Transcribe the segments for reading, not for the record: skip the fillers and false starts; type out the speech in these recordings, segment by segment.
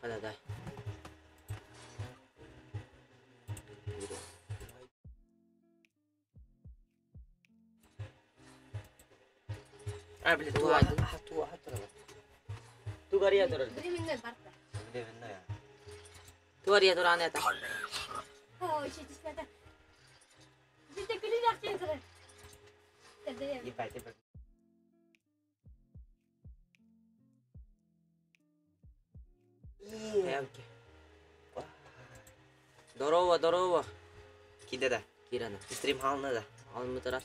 Да-да. А, блин, Тугария турар. Тугария туран это. Здорово, здорово. Киде да. Кирана. Стрим халны да. Алмытырас.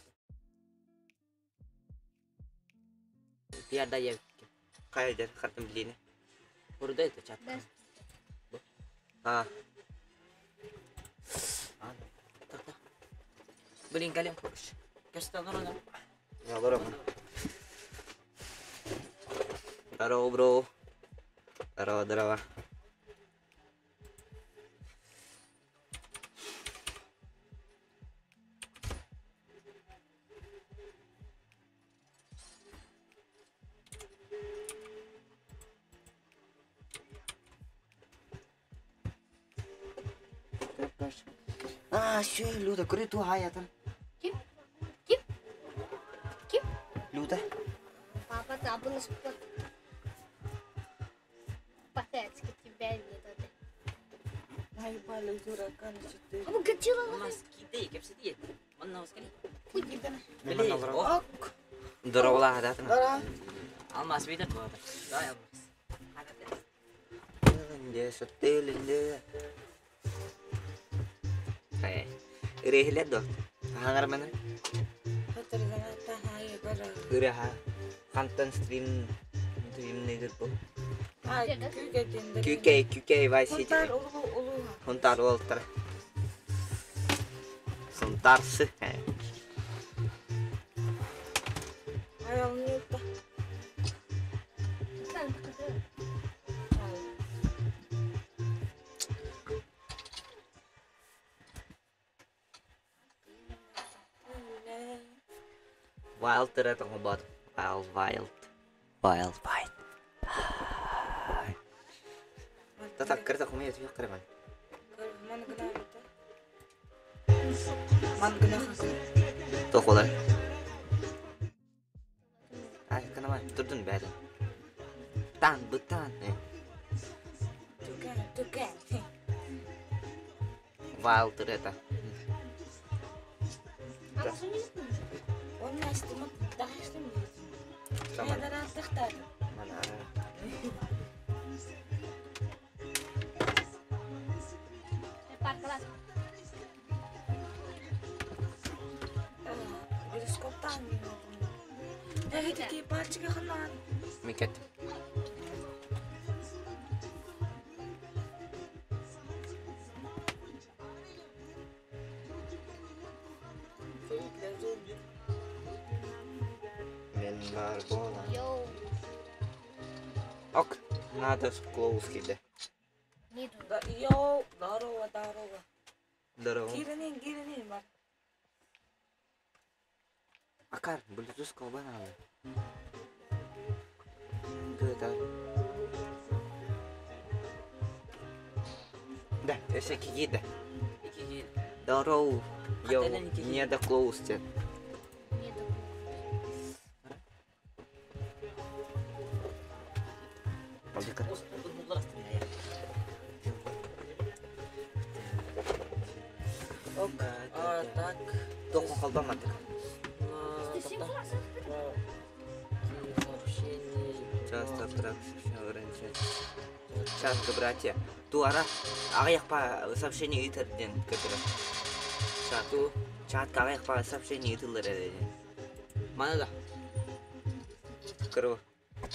Пиарда ебки. Кайдер хартым билини. Burada это чат. А. Блин, калем хорош. Кажется, нормально. Я здорово. Здорово, бро. Здорово, здорово. А, все, Люда, крыту хаятын. Ким? Ким? Ким? Люда. Папа, табун спорт. По-детски тебя не дады. Абу качила. Здорово, хадатын. Алмаз видит вот. Да, алмаз. Рехлет до. Хангар мена. Ыраха. Хантан стрим стрим негер бу. QK QK Vice City. Хонтар уолтар. Сонтарсы. Wild это бот. Wild wild. Wild wild. تذكرت أخويا في قريبا. تأخذ. Ay, kanama turdun bäden. Tan butan. Wild это. Микет. Ок, надо в клоус киде. Йоу, здорово, здорово. Здорово. Киринин, киринин бар. Акар, Bluetooth колбана. Да. Да, это кида. Здорово. Йоу, не до клоусте. Ок, а так. Тоқы қалбамадық. Часто Часто, братья. Туара, ағаяқпа сообщение итерден көтірі. Чату, чатка ағаяқпа сообщение итілер ден. Мана да. Кыры.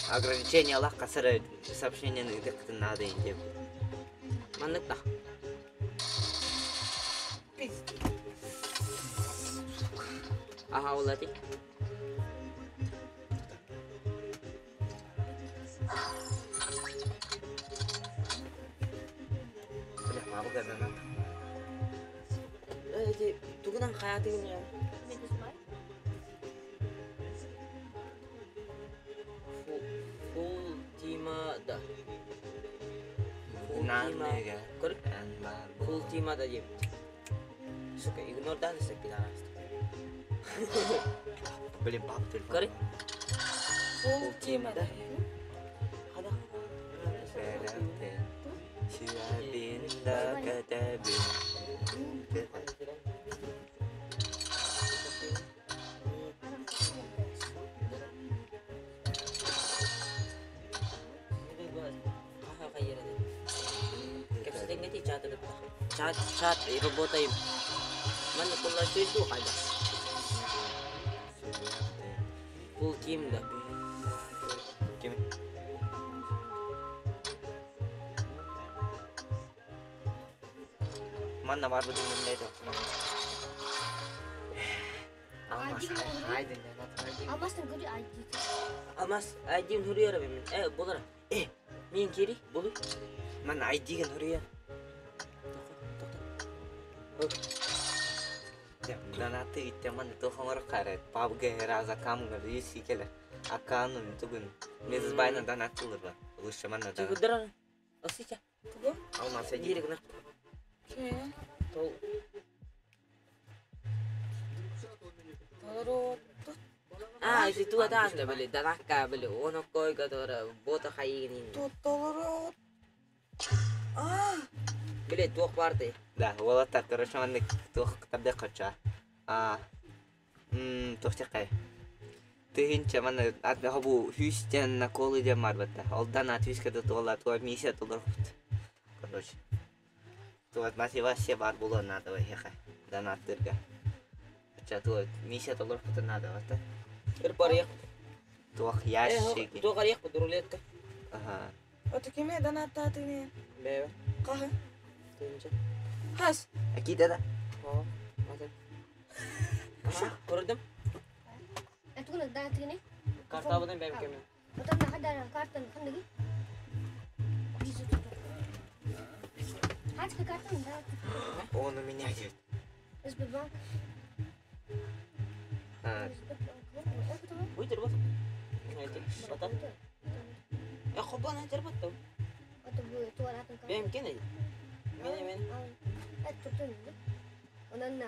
Ограничение Аллах қасыры сообщение итектін надо деп. Маннык да. Ага, улати. Бля, мабы гаданат. Эти, тугунан хаятыгын я. Фул тима да. Тима. Көр. Фул Тима да диэбит. Сука, игнордаан истэ пидорас. Блин, папа телефон. Көр. Фул Тима да. Чат, чат, работаем. Ман куллашты хайда. Фул Тим да. Ким? Манна бар бу димнете. Алмаз, хайдин, Алмастан көрі ID. Алмаз, айдин хуруяра мен. Э, болар. Э, мен кери, болу. Манна айдиген хуруя. Донаты итте манна тохоңор карат. Пабге раза камгар юси келе. Акану тугун. Мезис байна донатылыр ба. Лучше манна донат. Чыгыдырар. Осича. Тугу? Алмаз айди. Дири гына. Че? Тол. Толору. А, если ту атаанда били, данакка били, оны койга тора, бота хайгин. Толору. А, Били, туох барды. Да, уолаттар, короче, манна туох табде кача. А, туох текай. Тыгынча манна ат хабу хүстен на колы де марбатта. Олдан ат хүске де туола туа миссия толор. Короче. Туа мотивация бар було надо хеха. Донаттырга. Ча туа миссия толор пута надо вата. Бір бар яқ. Туох ящики. Туох арыяқ бу рулетка. Ага. ото кеме донаттаатыгын. Бэбэ. Каха. Тыгынча. Хас. Акида да. О, маза. Ага, көрдім. Тугун датыгыны. Картабыдан бэм кеме. Отан хада картан хандыгы. Визу тут. Хачка картан да. Он у меня идет. Сбербанк. А, Сбербанк. Уйтер бат. Бата. Э, хобан айтер бат. Ото бу туалатын карта. Бэм кене. Мене мен. Эт tutun. Онан на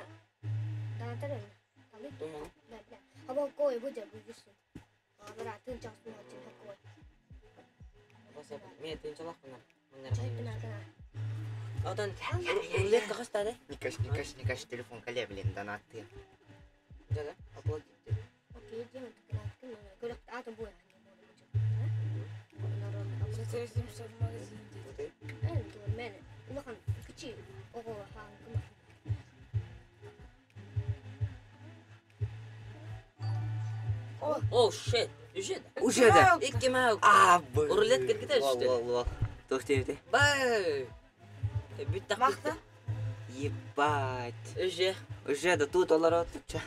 датар. Тали. Туһан. Да, да. Хаба кой бу жа бу юсу. Абара тын чаксын очин хакой. Баса. Мен тынчалак мына. Чайпына кана. Одан рулетка кастады. Никаш, никаш, никаш, телефон кале, блин, донаты. Жада, оплатить. Окей, дем тыкна тыкна. Көрөк атым бу. Встретимся в магазине. Эн тур мен. Улахан кичи ого хан кыма. О, shit. Уже. Уже да. Икки мау. А, блин. Рулетка кете Лол, түштү. лол, лол. Туох тебите. Бай. Бүт так. Махта. Ебать. Уже. Уже да тут олар отча.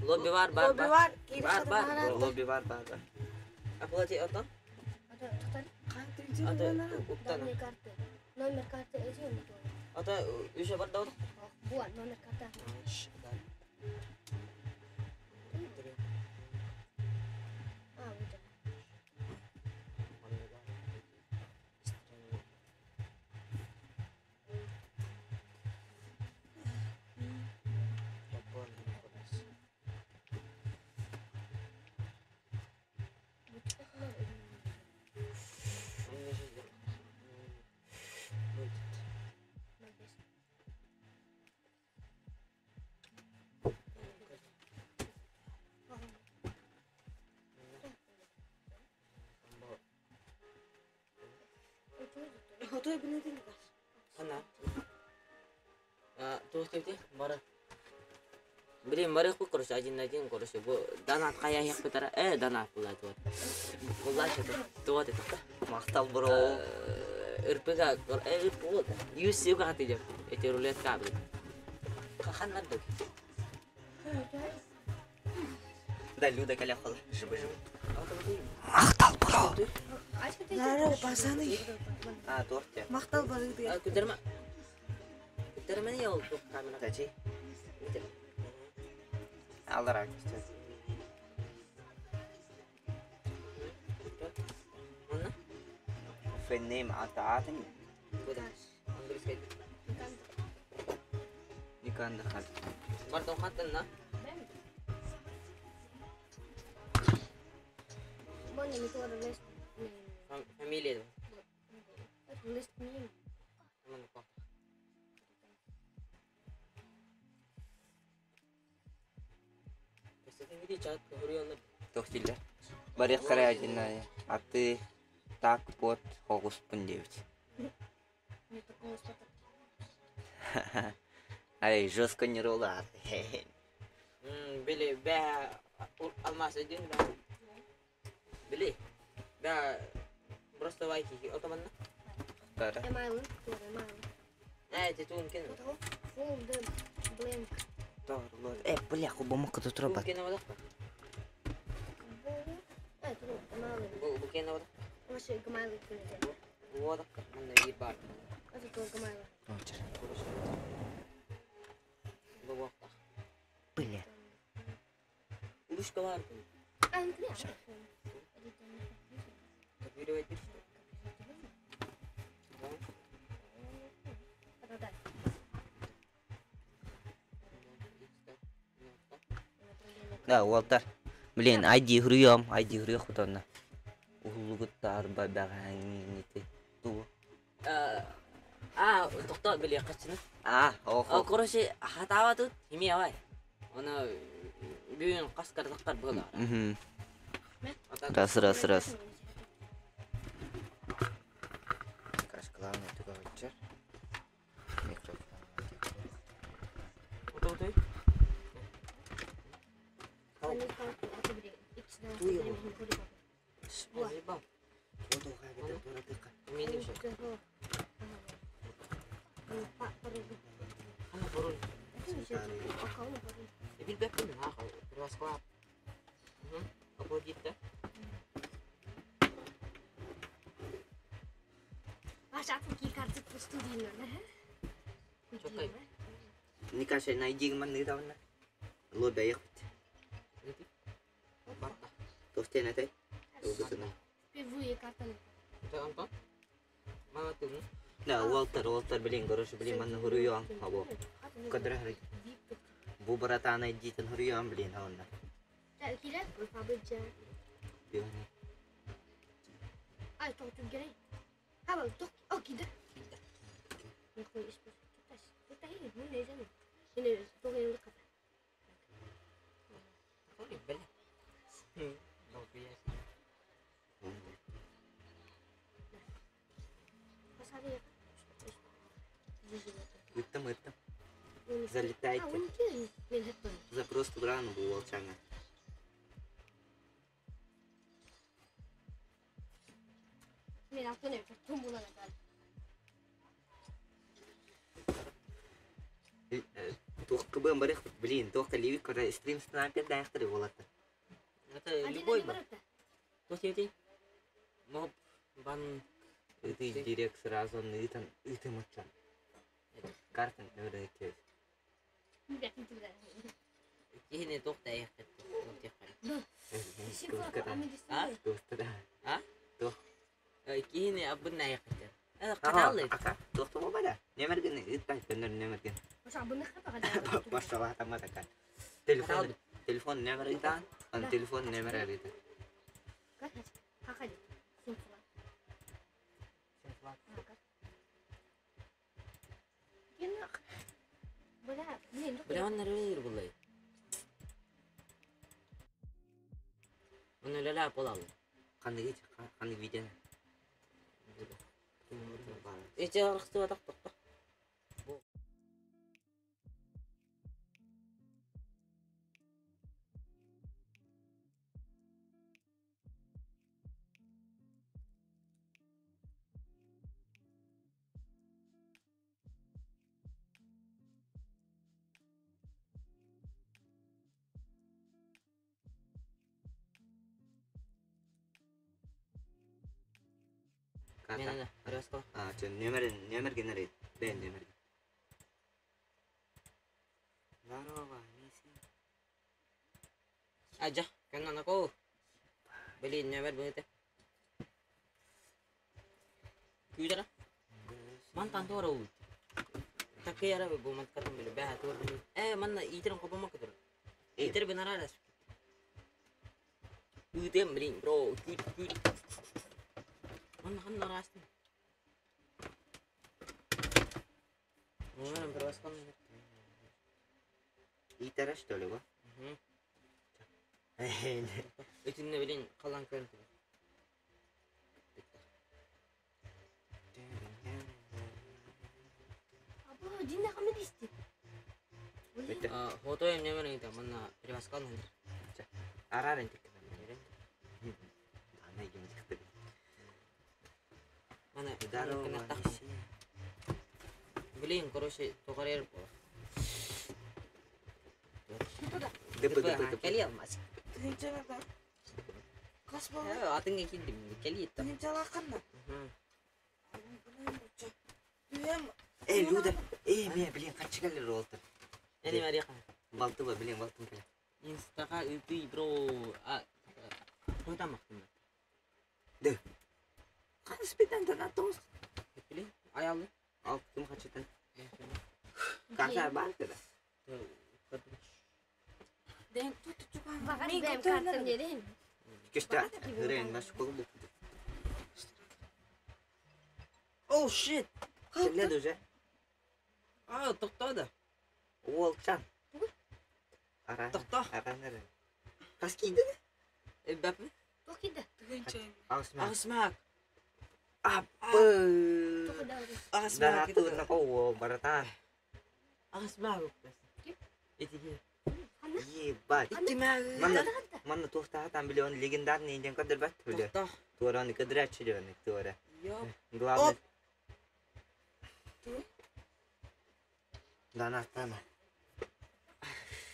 Лобби бар бар Лобби бар. бар. Бар, бар. Лобби бар бар бар. Оплати отан. Ата тутар. Ата уктана. Номер карты. Номер карты эти он тур. Ата уже бар да. Бу номер карта. А, бу жа. Хотой билетин гас. Ана. А, туох тебите бара. Блин, бары хуй, короче, один на один, короче, бу донат кая яхпытара. Э, донат булат вот. Куллач это. Туот это. Мактал бро. РПГ, э, вот. Юси угаты Эти рулетка, блин. Хахан надо. Да, Люда каля хола. Жибы жибы. Здорово, пацаны. А, торте. Мактал барыгды. Күдерме. Күдерме не ол камера. Тачи. Алар Оны? Name ата атын. Куда? Английский. Никанда хат. Бардон хаттан на. Манна метеор лист. Фамилия. Лист ним. Тохтиллер. Барык караадина аты так бот хогуспун девять. Мне такого что-то. Ай, жестко не рола. Били бә алмас един бә. Били. Бә просто вайки отоманна. Тара. Эмайлы, тоже эмайлы. Э, ти туун кен. Full the blank. Э, бля, хубамок тут Туун робот. кен вода. Э, тут эмайлы. Бу бу кен вода. Вообще гмайлы кинете. Вода. Манна бир бар. Это тоже гмайлы. Бу вакта. Бля. Улушка бар. А, ну ты Копировать бир что? Да, Уолтер. Блин, айди хрюем, айди хрю хутонна. Улугуттар бабаганити. Ту. А, тохто били качны. А, А, охо. короче, хатава тут, хими авай. Оны бүгүн каскардактар була. Угу. Раз, раз, раз. Каш главный тугавчер. Микрофон. Ото-ото. Никаша найди ман недавно. Лобя ехать. Тохтен этой. Впервые карта. Да, Уолтер, Уолтер, блин, короче, блин, ман хуруян, або. Кадра Бу братана идитен хуруян, блин, онна. Ыттым, ыттым. Залетайте. Запрос турану бу волчана. Тух кыбым барых, блин, тух ливик, когда стрим снайпер да яхтыры болаты. Это любой бар. Тохтен Моб бан Ты директ сразу нытан, ыты мочан. Карта нөрі кез. кихини тохта яхтыр. А? А? Тух. Кихини абынна яхтыр. Каталы. Тухты болбада. Немерген ыттай көнөр немерген. Башала таматакан. Телефон телефон номер итан, ан телефон номер арита. Бля, он нервир булай. Оны лала болалы. Қандай қандай видео? Эти арықты бадақ тоқта. Мен ана, арасқа. А, чё, номер номер генерит. Бен номер. Здорово, миссия. Ажа, канна нако. Блин, номер будет. Күүтэрэ. Мантан туора уут. Такыйара бу манткатын биле бэһэ туор биле. Э манна иитерин хобомакка турар. Иитер бинарарас. Ыытыам блин бро күүт күүт. Манна ханна араастын. Муҥаран бырваскан. Иитэрэ что ли бу? Итиннэ билин халан көрөн турар. Абы динне хамы дисти. Фото эмнемен ыйда манна приваскан ыйдар. Араар энтик Ана гемдикти. Мана Здорово. Блин, короче, тоҕор буолар. Дыбы дыбы дыбы. Кэлиэ алмаз. Тыһыынчаларда. Хас буолла? Атыҥҥа киирдим, кэлиэ. Тыһыынчалааххын да? Түйэм. Эй, Люда, эй, мен, блин, хаччы кэлэр уолтар. Эни Мария. Балты ба, блин, балтым кэлэр. Инстаға ыытый, бро. Қойдан мақтым. Ды. Қаныс бетен донатос. Блин, аялы. Ал, кім хачытын? Карта бар када. Дэн тут чуган. Багат бэм картам дедин. Кеште, хырен маш кол бу. Оу, shit. Кэллэ уже. А, тоқтады. Уолчан. Ара. Тоқта. Ара нары. Қас кийді? Бәпі. Тохида. Тыһыынча. Ағысма. Ағысмақ. Аппы. Тохида. Ағысмақ. Донаты о, братан. Ағысмақ. Этиге. Ебать. Итимәг. Манна, манна туохтаатан билион легендарный ден кадыр бат биле. Тоқта. Туораны кыдырачы ден туора. Йоп. Главное. Донаттана.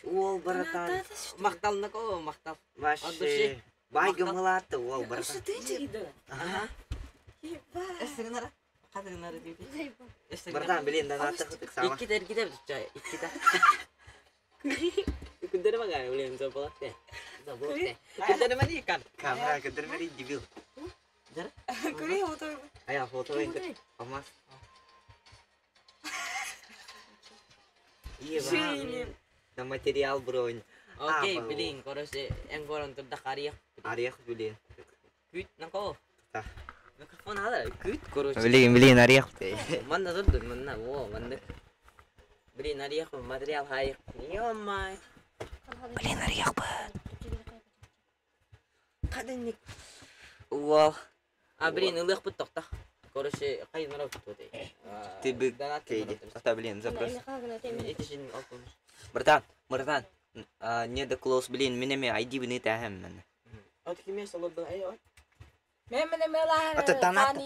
Уол, братан. Мақталына ко, мақтал. Вообще. Бай гымылатты, уол, братан. Тыһыынча. Ага. Ебать. Эстігінара. Қадығынара дейді. Братан, блин, донатты хытык сама. Икки тер tutacak, ikki ter. Күндері ма гай, блин, забыл. Забыл. Күндері ма не кан? Камера кыдырмери дебил. Көрей отыр. Ая, фото енді. Алмаз. Еба. На материал бронь. Окей, А, блин, короче, en горон турда қариях. Орех, блин. Күт, нако. Да. Микрофон ала, күт, короче. Блин, блин, орех. Манна турду, манна, о, манна. Блин, орех, материал хайық. Ё-май. Блин, орех бы. Қадынник. Уол. А, блин, ылық бұт тоқта. Короче, қайын ұрап тұтты. Ты бы кейди. Ата, блин, запрос. Этишин алып Братан, братан. А, не до клоус, блин, менеме ID бini тәһәм мен. От киме салып ай от. Мен мене мелар. Ата донат,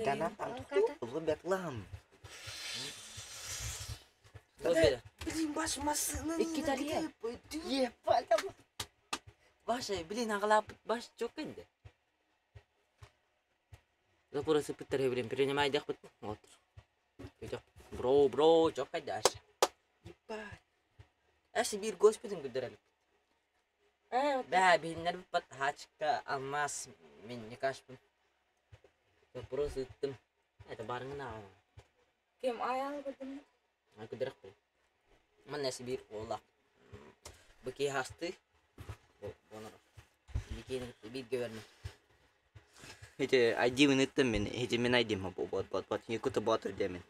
донат. Улы бәтлам. Блин, баш машина. Икки тария. Ебать. Баш, блин, ағалап баш жоқ енді. Запросы пыттыр, блин, принимай дек бит. Отыр. Жоқ. Бро, бро, жоқ қайда аш. Ебать. Әші бір госпиталь күдірәлік. Бә, бейінлер бит хачка, алмаз, мен не кашпын. Запрос ыттым. Это барыңын ағана. Кем аял бедим. Күдірәк бі. Ман әсі бір олақ. Бұки хасты. Бонар. Бикені бір гөверме. Эти ID бini иттем мен, эти мен ID ма бот бот бот. Не кута ботыр демен.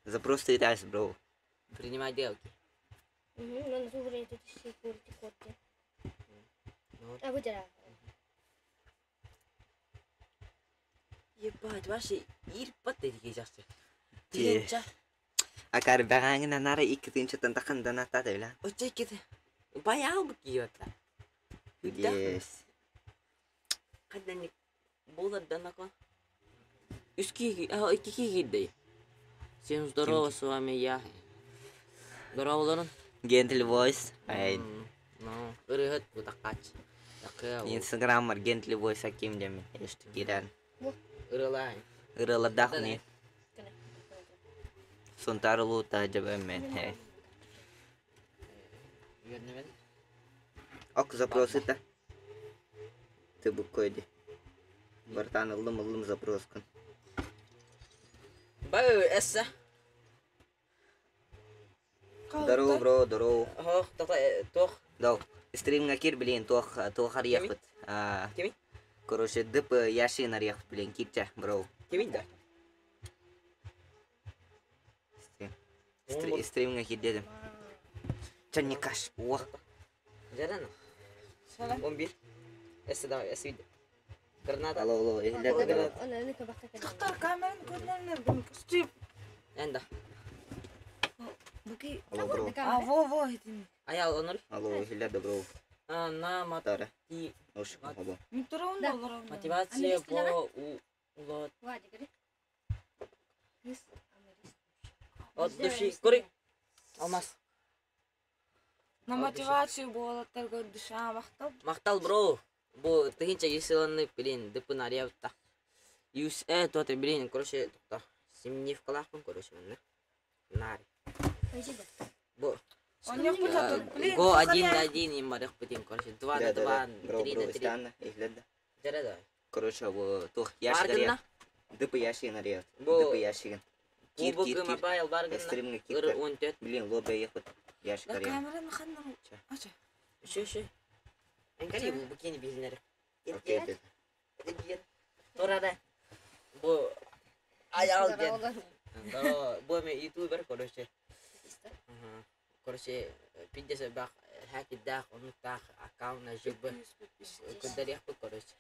Запрос ты тәс, бро. Принимай делки. Мана суверен тут security код. А бу жара. Ебать, вообще ирпат деди жақсы. Те. Тиенча. Акар бәгәңін анары икки тынчытын тақын донатта да Оча кете. Баяу бу киота. Yes. Қадан болар данака. Үски, а, икки киги Всем здорово, с вами я. Здорово, Лорен. Gentle voice. Ай, Ну, ырыгыт бу такач. Такы. Инстаграм Gentle voice аким демен. Ешті кирен. Ырылай. Ырыладах не. Сунтарылу та жабамен. Вернемен. Ок, запрос это. Ты букойди. Братан, ылым ылым запрос кын. Бай эссе. Здорово, бро, здорово. Ох, тох. Дау. Стримҥа кир, блин, туох туох арыйахпыт. Кими? Короче, ДП Яшин арыйахпыт, блин, кирчэ, бро. Кимин да? Стрим. Стримҥа кир дедим. Чанникаш. Уох. Жарана. 11. Эссе давай, эссе Граната. Алло, алло, иһиллэр Тохтор камераны көрүнэллэр стрим. Энда. Буки. Алло, бро. А, во, во, этин. Аял онор. Алло, иһиллэр да, бро. На Тара. мати. Ош, хобо. Мотивация по улот. От души. Кури. Алмаз. На мотивацию буолаттарга душа махтал. Махтал, бро. Бу тыһынча есыланны, блин, дыпын арыйабытта. Юс, тоты, блин, короче, тохто. Семневкалаахпын, короче, манна. Нар. Бу. Го один на один им барых бутин, короче, два на два, три на три. Жара давай. Короче, бу туох ящик арыйа. Дыпы ящигин арыйабыт. Дыпы ящигин. Кир, кир, кир. Mobile бар Стримҥа кир. кир. 14. Блин, лобби ехать. Ящик Да арыйабыт. камераны ханна. Ача. Үші, үші. Әңгәри бу букени билинер. Окей, окей. Торара. Бу аял ден. Бу мен ютубер, короче. Короче, пиндесе бак хакидах, онуктах аккаунт жиб. Көдөр яхпы, короче.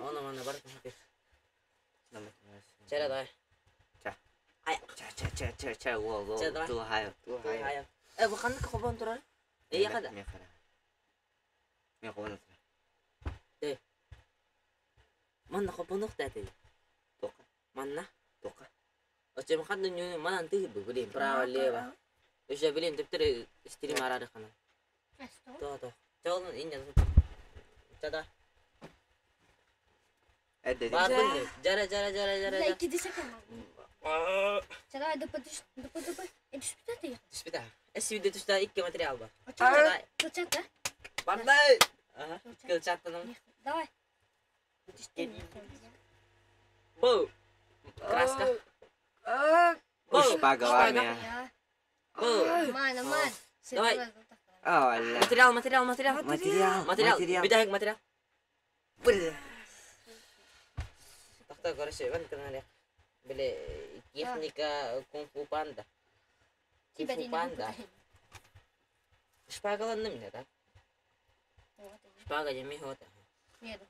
Оны мана бар. Чара давай. Ча. Ай. Ча, ча, ча, ча, ча, во, во. Ча, давай. Ту хай, ту хай. Э, бу ханнык хобон турар? Э, яхада. Мен хара. Мен хобон турар. Манна хобонух даты. Тока. Манна. Тока. Очем ханны нюны манан ты блин, право, лево. Уже, блин, теперь стрим арары хана. То, то. Чолун инне. Чада. Эдде. Жара, жара, жара, жара. Икки десек Чада, дыпы дыпы дыпы. Түспүтэ Түспүтэ. Эс видео түстэ икки материал бар. Кылчат, да? Бардай. Ага. Кылчаттан. Давай. Бу. Краска. Бу. Шпага армия. Бу. Ман, ман. Давай. Оля. Материал, материал, материал. Материал. Материал. Бидәһек материал. Бля. Тахта, короче, вон канале. Бile техника кунг-фу панда. Кунг-фу панда. Шпагаланным не, да? Шпага жеми хота. Нет.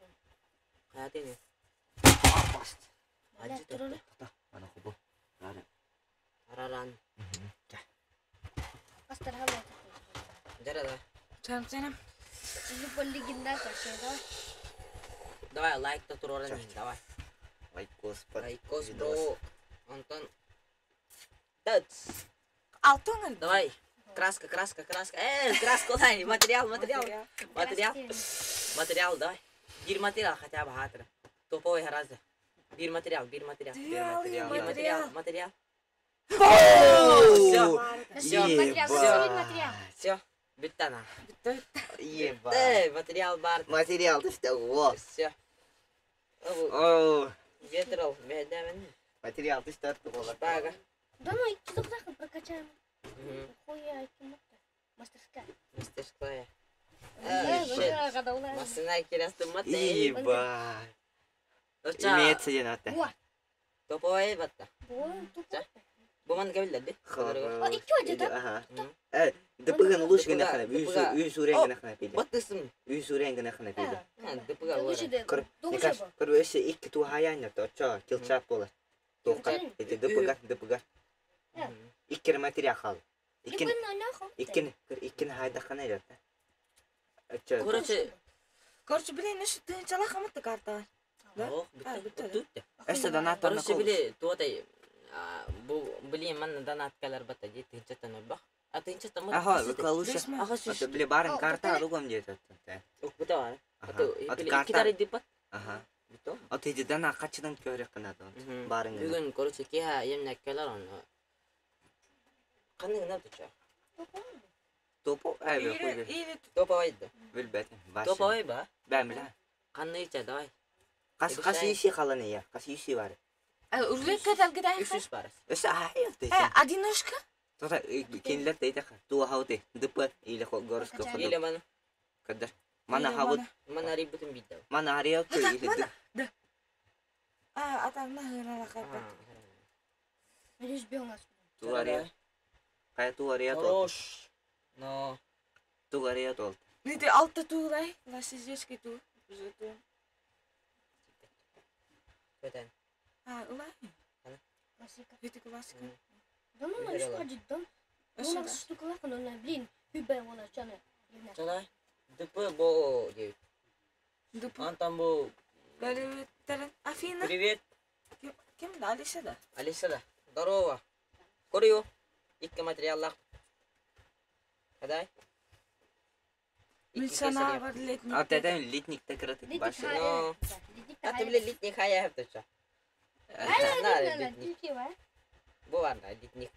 Хаятыны. Аджи Тоқта. Ана хобо. Ара. Араран. Астар хала. Жара давай. Чам чам. Давай лайк то туроран давай. Лайкос, Лайкос, бро. Антон. Тац. Алтын. Давай. Краска, краска, краска. Краска, дай. Материал, материал. Материал. Материал, давай. Бир материал хотя бы хатра. Топовый гораздо. Бир материал, бир материал. Материал, материал, материал. Все. Все, Материал, Все. Бүттана. Еба. Эй, материал бар. Материал, ты что? Во. Все. О. Ветрал, ведамен. Материал, ты что? Шпага. Да ну, икки прокачаем. Хуя, Мастерская. Мастерская. Масына келесті мат. Еба. Имеется ден аты. Топовой батта. Буман кабилдер Хорошо. Икки өдө Ага. ДПГ лучше гына хана. Үй сурен гына хана пиде. Баттысым. Үй сурен гына хана пиде. ДПГ. Көр. Никаш, көр өсө икки ту хаян то чо килчап болар. Тоққа. Эти ДПГ, ДПГ. Икки материал хал. Иккин иккин көр иккин хайда хана ята. Короче, Короче, блин, ну ты чала хамат карта. Да? Ох, бүттү. Эссе донат Короче, били туотай бу блин манна донат калар бата ди тынчаттан бах. А тынчаттан ма? Ага, лучше. Ага, А били барын карта ругам где-то. Укпута бар. А А карта дипат. Ага. Бито. А ты дана качыдан көрө кынады. Барын. Бүгүн, короче, киха емне калар он. Кандай гына туча? Топо, әбе, Или Топовой да. Билбет. Топовой ба? Бәм биле. Кандайча, давай. Кас кас иши каланы я. Кас иши бар. Рулетка талгыдай. Үс үс барас. Өссө аһайах Э, дейсен. одиночка? Тота кинилер дейдеха. Туа хауты. ДП или горско Или мана. Кадар. Мана хабут. Мана рибутун бидда. Мана ария Ата, или мана. Да. А, атамна хырала кайпат. Надеюсь, бил нас. Туария. Кая туария тол. Хорош. Но. Туария тол. Не ты алта туулай, ласизешки ту. Уже ту. Көтен. А, улай. Классика. Это классика. Да ну на Видела. что дом. Ну Өссө на штука лаха, но на блин, хүбэ вона чана. Чалай. ДП бо девять. ДП. Антан бу. Бәрі Афина. Привет. Ким, ким да Алиса да? Алиса да. Здорово. Көрү. Икки материаллах. Кадай? Мен сана бар летник. А теден литник текратик башы. Но. А ты блин литник хая хептеча. На литник. Бу бар на литник.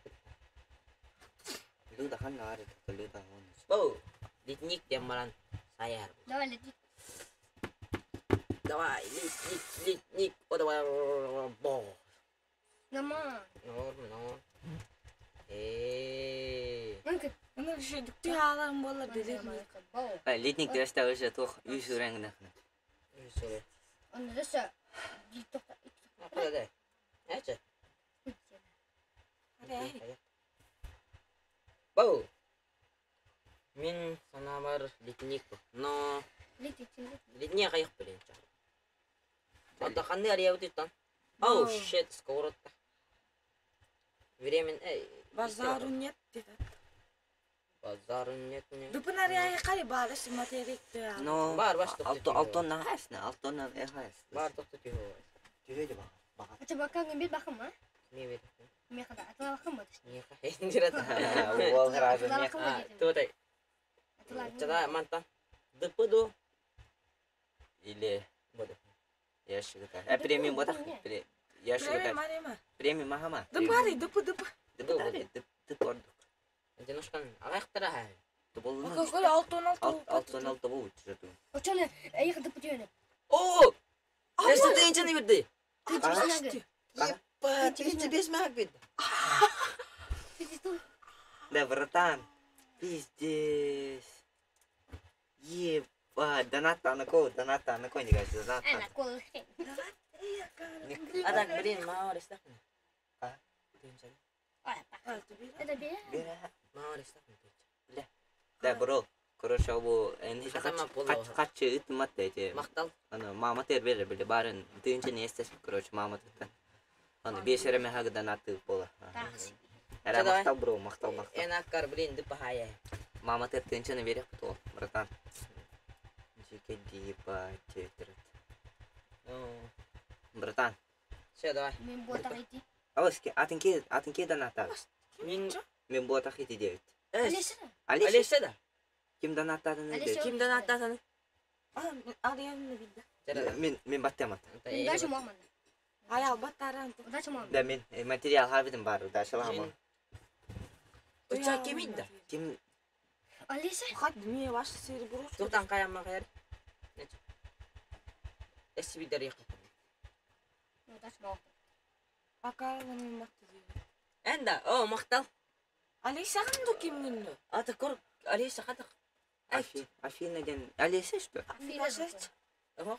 Люда ханна ари люда он. Бу. Литник дем баран. Саяр. Давай летник. Давай, литник, литник. О, давай. Бо. Нама. Норм, норм. Э. Мынкы. Оны еще дүкті аларым болар делетник. Литник деште уже тух үс уреңне. Сөре. Оны дөсө. Тоқта. Куда Эче. Арай. Бу. Мин санабар литник бу. Но Летник. литник кайык билен. Ата кандай ария бутуттан? Оу, shit, сковородка. Времен, эй. Базару нет деді. Базару нет не. Дупын ария кай барыс материк те. Но Бар, баш тоқты алто түйе алтон хасна, алтон э хас. Бар тоқты түйе. Түйе ба. Бага. Ача бакан бир бакым а? Не бер. Мен када атыла бакым ба? Не хендират. Ол разы Атыла не. бакым А, ба дедим. туотай. Атыла. Чада мантан. ДП до. Или Буду. яшыгыта. Э премиум бодах. Яшыгыта. Премиум арема. Премиум махама. Дупари, дупы, дупы. Дупари, дып ордук. Одиночкан аяктара хай. Дуболун. Какой алтон алты. Алтон алты бу учурду. Очоны эйх дып түйөнө. О! Эсте тыйынчаны бирди. Ты Епа, 35 маг бирди. Да, братан. Пиздец. Ебать, доната на кого? Доната на кого не кажется? Доната. Ана кол. Адак, блин, маа орестах. А? Тыйынчаны. Это бе. Бера. Маа орестах. Да, бро. Короче, бу энди Хатама поло. качы ыт матте эти. Мактал. Аны мама тер бере биле барын тыйынча не естес, короче, мама тетте. Аны бешереме хагы донаты пола. Эра Давай. мактал, бро, мактал, мактал. Энаккар, блин, дыпа хая. Мама тер тыйынчаны бере бу, братан. Жеке диба тетрет. Братан. Все, давай. Мен ботак ити. Алыски, атынке, атынке доната. Мин Мен ботах ити девет. Алеша. Алиша, Алеша да. ким донаттадын Алиша. dedi. Ким донаттасаны? Ариямны билdi. Мен мен баттамат. Удачи маман. Ай албаттаран. Удачи маман. Да мен материал хабидим бар, да шаламын. Уча ким да? Ким Алеша. Хат ми ваш сери буруш. Туктан каямма каяр. Эси бидер якы. Удачи маман. Акар мен матты дейdi. Энда, о, мактал. Алиса ханду ким гүндү? Ата кор, Алеша катак. Афи, Афина ден Алиса что? Ого.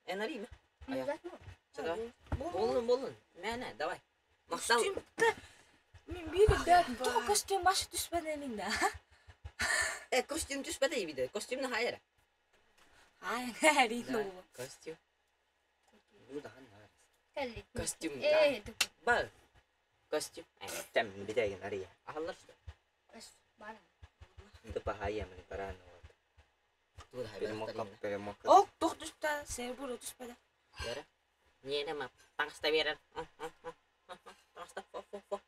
Энари Удачи маман. Давай. Болун, болун. Мәне, давай. Мактал. Мен бири да то костюм башы түспәден инде. Э, костюм түспәдә биде. Костюмны хайра. Ай, әрине. Костюм. Люда ханна. Кәлли. Костюм. Э, дып. Бар. Костюм. Тем бидеген ария. Ахаллар что? Бара. Дупа хая мен параны вот. Тур хайра. Перемокап, перемокап. Ок, тох түспәдә, сери буру түспәдә. Яра. Не нема. Таңста берер. Таңста фо фо фо.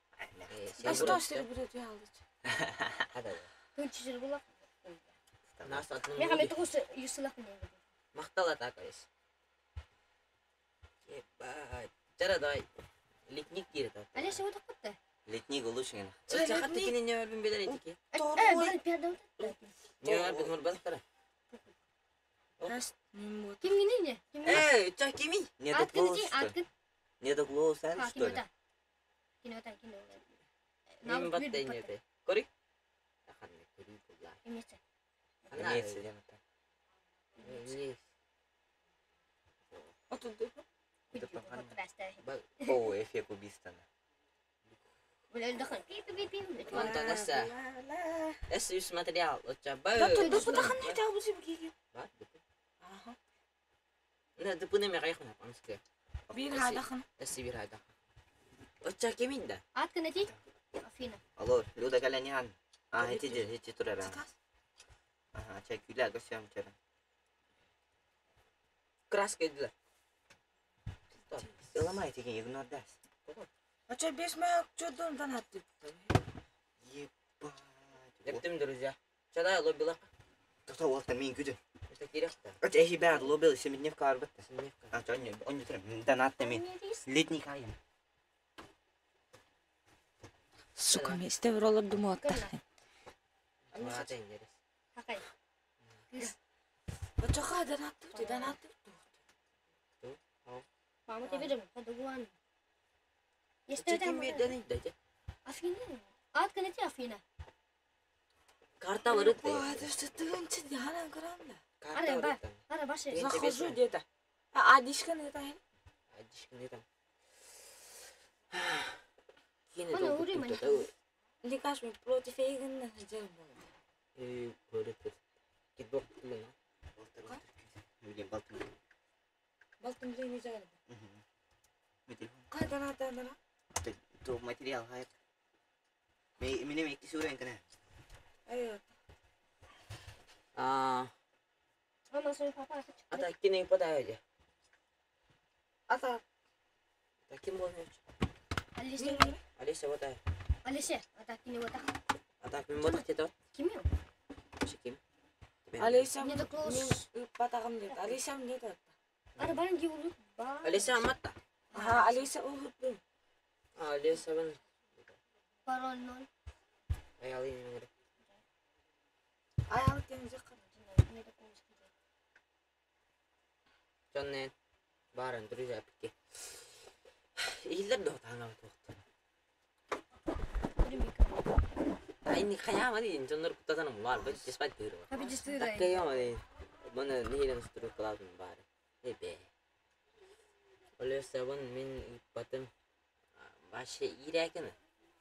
Асто сери буру түй алды. Хада. Тынч жер була. Нас атын. Мен хамет гус юсулак не. Мактал атакайс. Ебать. Жара давай. Литник кире. Алеша вот кутта. Летник улучшен. Ча хатты кине не өрбүн белер этики. Э, бары пиада вот. Не өрбүн мурбан тара. Раст, мен вот. Ким гине не? Ким? Эй, ча кими? Не Аткын дупол ити, что? аткын. Не до глоу сан, А, что ли? кинота. Кинота, кинота. Мин батта иннете. Кори? Ханна кори була. Имеется. Имеется диэн это. Не. Отут дупа. О, эффект убийства. Антон эссе. Эссе үс материал. Оча ба. Отут дупа тахан не табы жиб Ба. Дупа. Аха. Не дупа не мегайхна панскэ. Бир хадахан. Эссе бир хада. Оча кеминда. Ат кынати? Афина. Алло, Люда Галянян. А, эти эти турара. Заказ. Ага, чай күлә көсәм чара. Краска дила. Ыламай деген игнор дас. Оча беш маяк чодон донат деп. Ебать. Дептим, друзья. Чада лобила. Тоқта уақта мен күді. Это керек-то. Өте эхи бәрі лобил семидневка арбатта. Семидневка. А, он не, он не тұрам. Донат мен. Летний кайым. Сука, мен истеп роллар думап атта. Мата интерес. Хакай. Оча ха донат деп, донат деп. Мама, ты видишь, подугуан. Если Оча это ким берден дайте. Афина. Ат кынати Афина. Карта вырыт. Ой, что ты нче диханан карамда. Карта Ара, ба. вырыт. Ара, баше. Ты- Захожу где-то. А адишка не тайын. Адишка не там. Кини Ана, ури мани. Ликаш мен против эгин жер болды. Э, вырыт. Китбок тулена. Билем балтым. Балтым билен жер. Мен телефон. Кай донат донат. То материал хайт. Мен мен кисурен кана. Ай, А, Мама, свой папа. ата кини подай. ата. Таким бол. Алисе. Алиса вот. Алисе. Ата кинота. Ата мен вот тето. Ким ю? Ким? Алисам. Не до клоус. Мен батагым дейт. Алисам дейт. Ара, баран диулу. Ба. Алиса аматта. Аха, Алиса ухуттум. Алиса бен. Пароль ноль. Ай алин мен. Ай, ал тен жакка. Не до клоус. Жонне барын друзья пикке. Илер до таңа тоқты. Айни хаяма дин жоннор кутатаным бар, бит жеспай дыр. Аби жестыра. Таккаяма дин. Мына нехилен струк клабын бар. Эбе. Олеса бун мен батым башы ирәкін.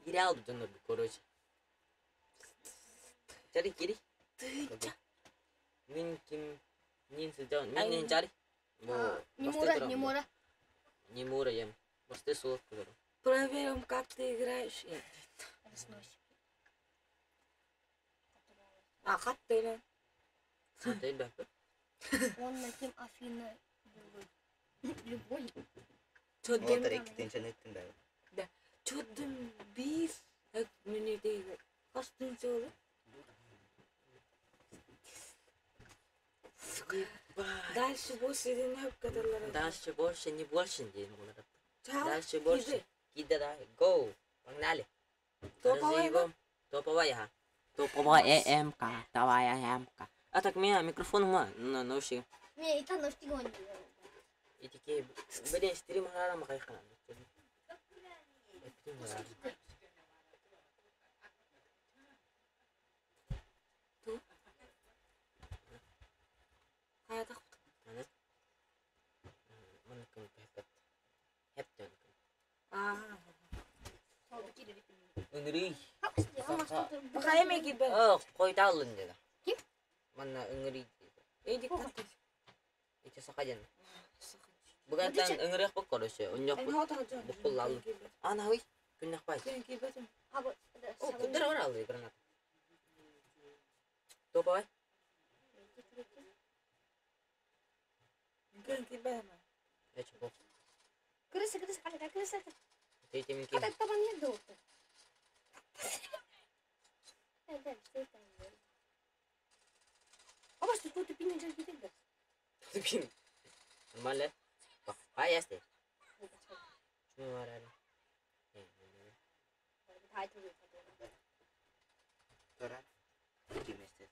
Ире алды жоннор короче. Жари кири. Мен ким нин сыжан мен нин жари. Немура, немура. Немура ем. Басты суық көрі. Проверим, как ты играешь. Раснось. А, кат дейли. Değil be. Он на кем Афина любой. Чоддум. Олар екі тенчен өттім бәрі. Чоддум бир мүнөдө кастын жолу. Дальше больше ден хөп катарлар. Дальше больше, не больше дейін олар. Чао. Дальше больше. Кида да. Go. Погнали. Топовая ма? Разъебем. Топовая. ха. Топовая МК. Давай МК. А так меня микрофон ма на наушник. Не, и там нафтигон. И такие, блин, стрим харам хайхан. Кая так. А. Үңірей. Бака эме кирбе. Ох, қойдалын деді. Ким? Манна үңірей деді. Эдик так. Иче сақаден. Бұгаттан үңірек бұл короче. Үньок бұл. Букул алын. Ана ой, күннәк бай. Мен кирбетим. О, куддара бар алды гранат. Топовай. Мен кирбетим. Эче бок. Крыса, крыса, крыса, крыса. Тейте мен ким. А так там нет долго. Да, что это? А может, тут ты не ждешь? Тупин. Нормально. Бак, ясты. Шуны бар әлі. Тора. Киместе.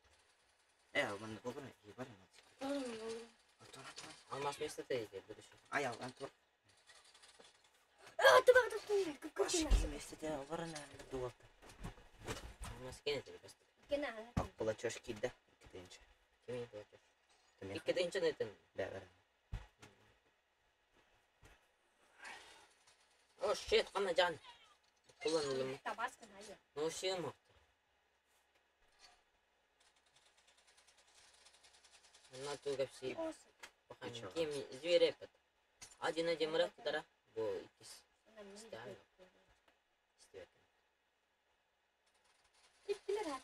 Э, мында болған, бар ма? Тора, тора. Алмас место дейді будущий. Ай, ал, тор. Платеж киирдэ. 2 тыһыынча. Кимий платеж? 2 тыһыынчаны этэн. Бэҕэр. О, shit, ханна жан. Kullanılım. Ну, сыйым. На ту кепси. Ким зверепет. Один один мырак тара. Бу иккис. Стан. Истибет.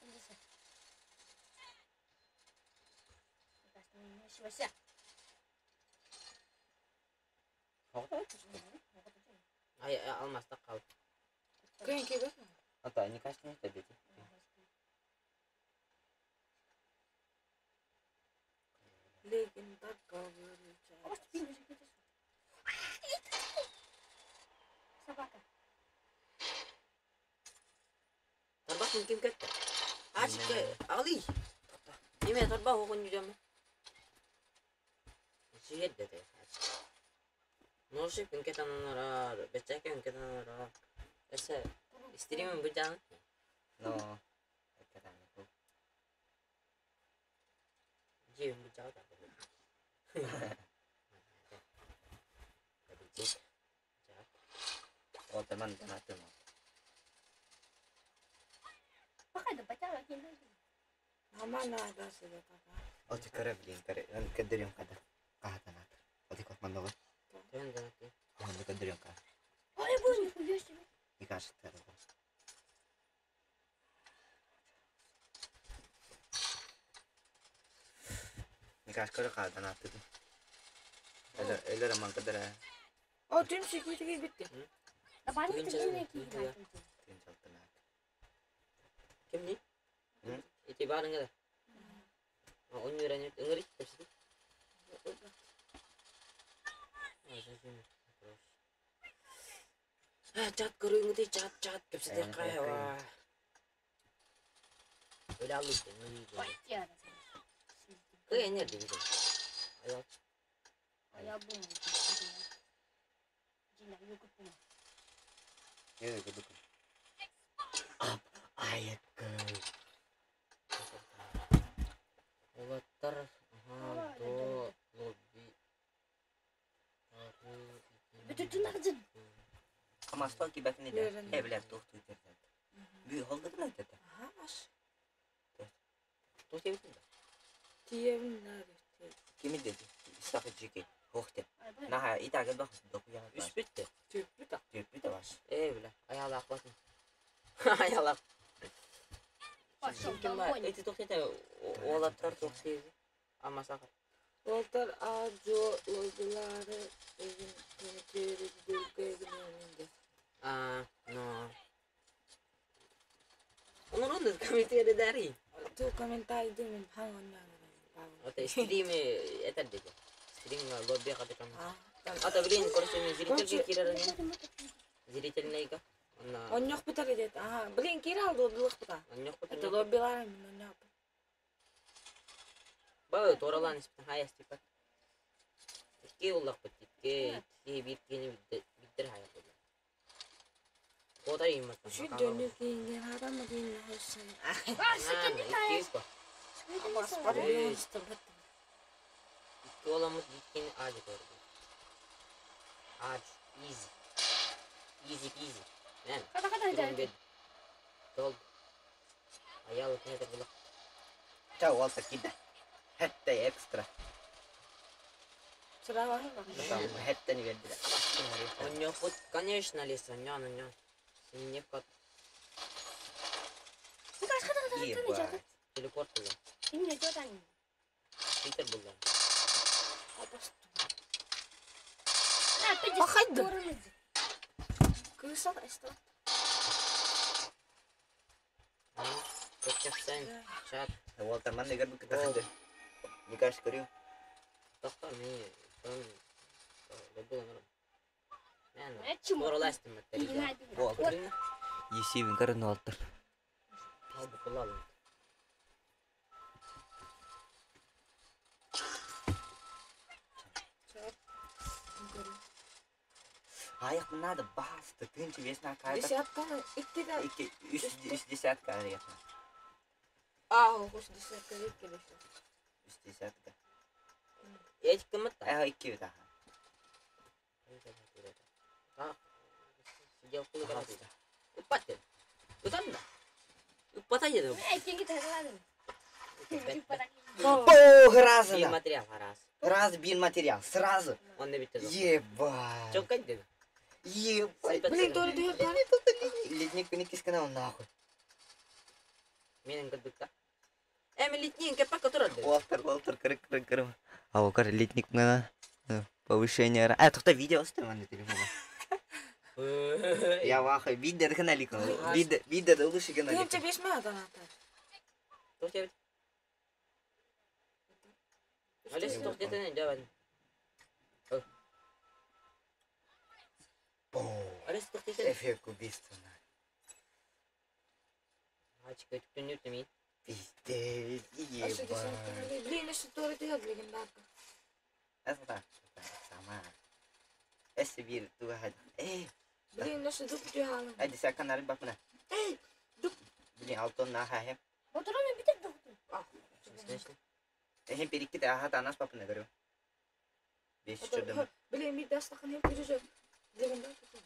Ай, алмаста кал. Кыйын кебек. Ата, не кажется, не табете. Легенда говорит. Собака. Тарбах ким кетти? Ачык али. Неме тарбах огон жүзөм. Сүйет деди. Ноши күнкет ананарар, бечеке күнкет ананарар. Эсе стримин бу жан. Но. Это Жебин бу жагы да. Вот ман донатым. Нама наада себе така. Оти кара блин, кара. Он кадырым када. Кага донат. Оти как мановы. Төн донат. Он кадырым ка. Ой, боже, нихуя себе. Не кажется, это. Не кажется, кара кага донат. Элер элер ман кадыра. О, түм секретге битти. Тин чалтына. Ким не? Ити барыңа да. Он үйренет, ыңырык кепси. Чат көрүңү чат чат кепси кай ва. Öyle aldık. Кый nerede bizim? Аял. Я кадык. Ап, айык. Олаттар до лобби. Ama стол ки бәкне дә. Э, белә, тохту итәрдә. Бу холды гына итә. Аха, аш. Тоқ тебесің ба? Тиебин наада. Кими деди? Сакы жеке. Хохте. Наха, итагы бак докуя. Үс бітті. Түп бит. Төпү дә баш. Э, бля, аял ақласын. Аял ақ. Ким бар? Эти тоқ ете, олаттар тоқ сезі. Ама сақыр. Олтар а жо лобилары эгин комитери дөлгө эгин А, но. Onun комментарий дари. Ту комментарий мен хан оннан. Ата стрим этер деди. Стрим лобби қаты кам. А. Ата блин, короче, мен зрительге кирер Зрительныйга. Онна. Оннох битер дед. Ага, блин, кир алды лобилык бута. Оннох Это лобилары мен оннох. Ба, торалан испен хаяс типа. Икки уллах бит, икки, икки бир кени биттер хая болду. Кодар имат. Şu dönük ingen адам дин хошин. Икки ба. Бар. Икки оламыт биткени ажы көрдү. Аж, easy. Easy peasy. Мен. Дол. Аял не булак. Чао, Walter киде. Хәтта экстра. Sıra var mı? Хәтта не берди. Онньохут, конечно, леса, нян, нян. Сен кат Ебать. телепорт булды. Твиттер булды. Бахайды. Кыса эста. Көптөксен, чат, Walter ман негер бу китәхәндә. Не кажется, көрү. токтор, мен, сон, лобби онорум. Мен, ороластым. Walter. Есебин көрін Walter. Бу кулалым. Хайах надо баста, тыынча вес на кайда. Десятканы иккиде. Икки, үс, үс десятка арыйахна. Аа, үс десятка икки Үс десятка. Эч кымыт. Э, икки бит аха. Сидел кулы Ыппат деді. Ытан да. Ыппата деді. Эй, таһаладым. О, Бир раза! материал раз. Раз бир материал, сразу. Он не битте. Ебать. Чоккай деді. Ебать. Блин, то ли Ледник пеникис канал нахуй. Менин кырдыкта. Эми литнин кеппак турат деді. Уолтер, Уолтер, кырык, кырык, кырык. А у ледник на повышение. А, только видео оставил на телефоне. Я вахай, видео каналик. Видео, видео лучше каналик. Тыынча беш мә донаттар. Тоқтеп. Алес тоқтетен жабан. Алес тоқтетен. Эффект убийства. Ачык өтүктөн өтөмейин. Пиздец, Ашы ебать. десятка. Блин, еще то ли легендарка. Это так, сама. Эссе бир туга Эй, Блин, еще дуп дүйалым. ай десятка нарып бакына. Эй, дуп. Блин, алтон на хахе. Отыруну битер доктор. Эхем перикки аха танас папына көрү. Беш чөдüm. Блин, bir дастахан hem жүрү. Легендарка.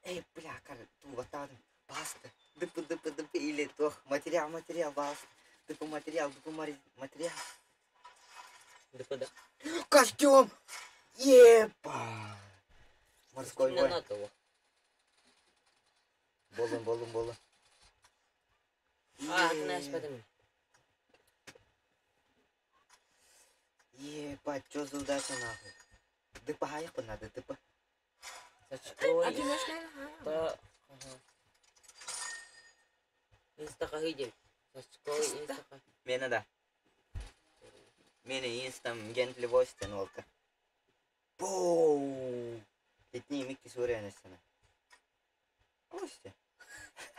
Эй, бля, кар, ту ватадым. Баста. Дып дып дып или тох. Материал, материал, баста. Дып материал, дып материал. Дыпыда. Костюм! Еба! Морской бой. Нато. Болун, болун, болун. А, ты знаешь, потом. Ебать, чё за удача нахуй? Дыпа хайық надо, дыпа. Сачкой. Одиночная. Та. Инста кахыйде. Сачкой инста. Мені да. Мені инстам гент левостен олта. Боу! Летни микки суренесена. Осте.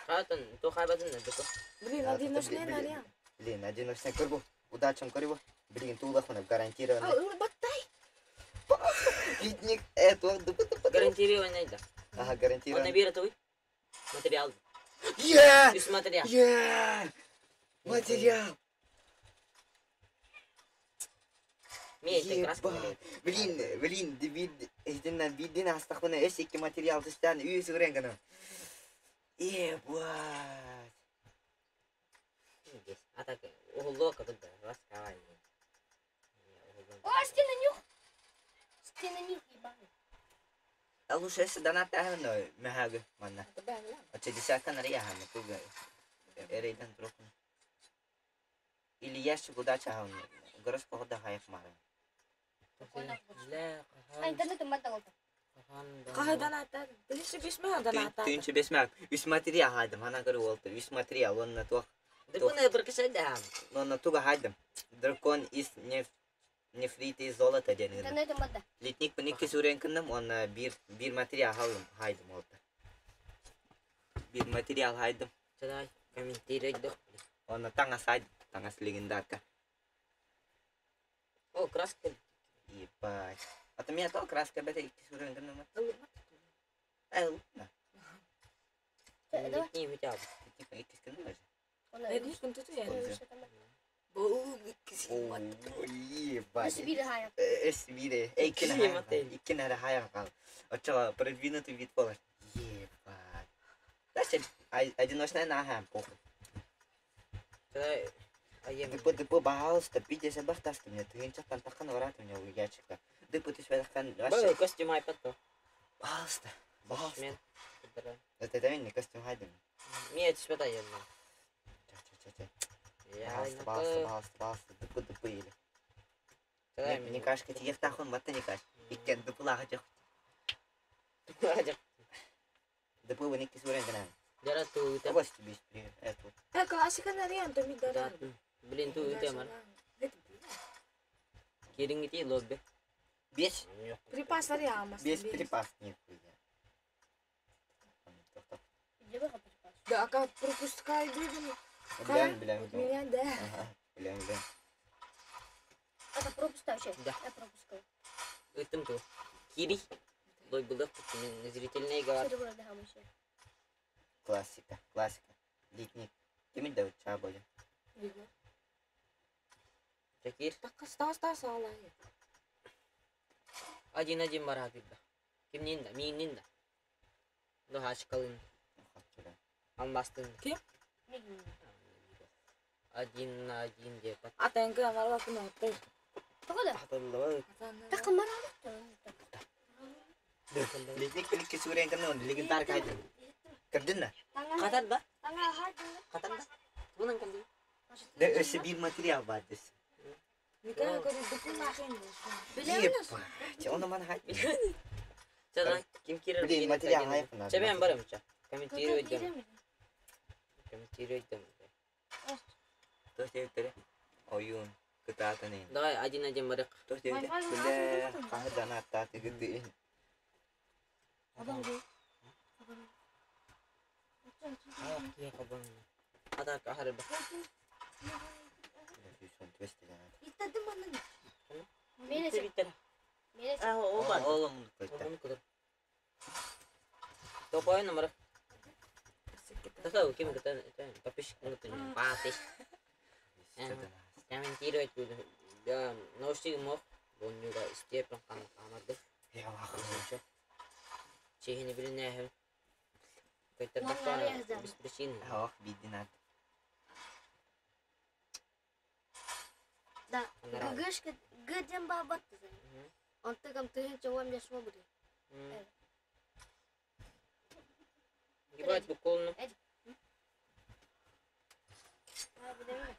Хатын, то хайбатын дыпы. Блин, одиночная нарям. Блин, одиночная көрбу. Удачам көрбу. Блин, тулахуна гарантированно. А, баттай. Летник, это дыпа дыпа. Гарантированный да. Ага, Он гарантированно. набирает твой материал. Е! Үс материал. Е! Материал! Мен это краска. Ебать. Блин, блин, дебил, этинен бидин астахпына эс iki материал түстән үй сүрен гана. Ебать. А так, углок тут раскавай. О, стена нюх. Стена нюх, ебаный. А лучше эс донат тахно мехаг манна. Оче десятка нария хам туга. Эрейден трохун. Или ящик удача хам. Горос похода хайх мара. А, интернет мадда oldu. Кахы донаттар. Тыынча беш мә донаттар. Түйінче бесмәк. Үс материал хайдым. Ана көрі олты. Үс материал. Онна тух. Дыпына бір кіші да. Онна туга хайдым. Дракон из неф нефрит из золота денир. Интернет мадда. Литник пыникки сүрен кынным, он бир бир материал халым хайдым олты. Бир материал хайдым. Чадай, комментировать дох. Он таңас хайдым. Таңас легендарка. О, краска. Ебать. А то меня то краска бета икки сүрен кынным. Эл. Да. Давай. Не, хотя бы. Литник икки кынным же. Ледник күн туту я. Бу О, ебать. Nasıl bir hayat? Эс бире. Икки Киемате. икки нара хаян кал. Очо продвинутый вид болар. Ебать. Дальше одиночная нога, похуй. Чадай, а я Дыпы дыпы пожалуйста, пите себе тасты мне, ты ничего там тахан врат у меня у ящика. Дыпы ты себе тахан Б, костюм айпад то. Пожалуйста, пожалуйста. Мен. Это это не костюм хайдем. Мен түспөт айым. Ча ча ча ча. Я Пожалуйста, пожалуйста, пожалуйста, пожалуйста. Дыпы дыпы или. Не кашка ти ехтахон батта не каш. Иккен дыпы лага жок. Дыпы вы никки сурен гана. Жара ту үтә. Область тебе привет. Это. Э, классика нарям, то ми дарар. Блин, ту үтә мар. Кериңги лобби. Без Припас нарям. без припас нихуя. Да, а как пропускай блин. Блин, блин, Вот блин. меня, да. Ага, блин, блин. Это пропуск вообще? Да. Я пропускал. Үтем ту. Кири. Дойбулах зрительный говор. Классика, классика. Литник. Кимин да чаа бойо. Шакир. Такка саалай. Один-один бара бирда. Кимнин да, мииннин да. Ну хашкалын. Алмастын. Ким? Один на один деп. Атанга марла күн оттой. Тоҕо да? Такымар Литник пиликки сүрэн кэннэ легендар кайда. Көрдүн да? Катар да? Катар да? Бунан кэлди. Да өссө биир материал бар дес. Мика көрү нахин. Ебать, оны мана хай. Чадан ким кирер? Блин, материал хайпна. Чебен барым ча. Комментируй дем. Комментируй дем. Тос эвтере. Ойун кытаатаны. Давай один-один барык. Тос эвтере. Бля, кахадан аттаты гыды. Абang bu. Ах, я кабан. Атак ахарба. İstedim bana. Mene Биттер. Mene А, оба. Олом көттө. Ону кыдыр. Топой номер. Такой, кем это подписчик ну ты патыш. Комментировать буду. Я наушник мог. Бонюга степен кан амарды. Я вах. Чехини билинэхим. Көйтер бакка без причины. Ах, бидин Да. Ггшка гдем бабатты. Онтыгам тыгынча уам яшма буду. Ебать, буквально.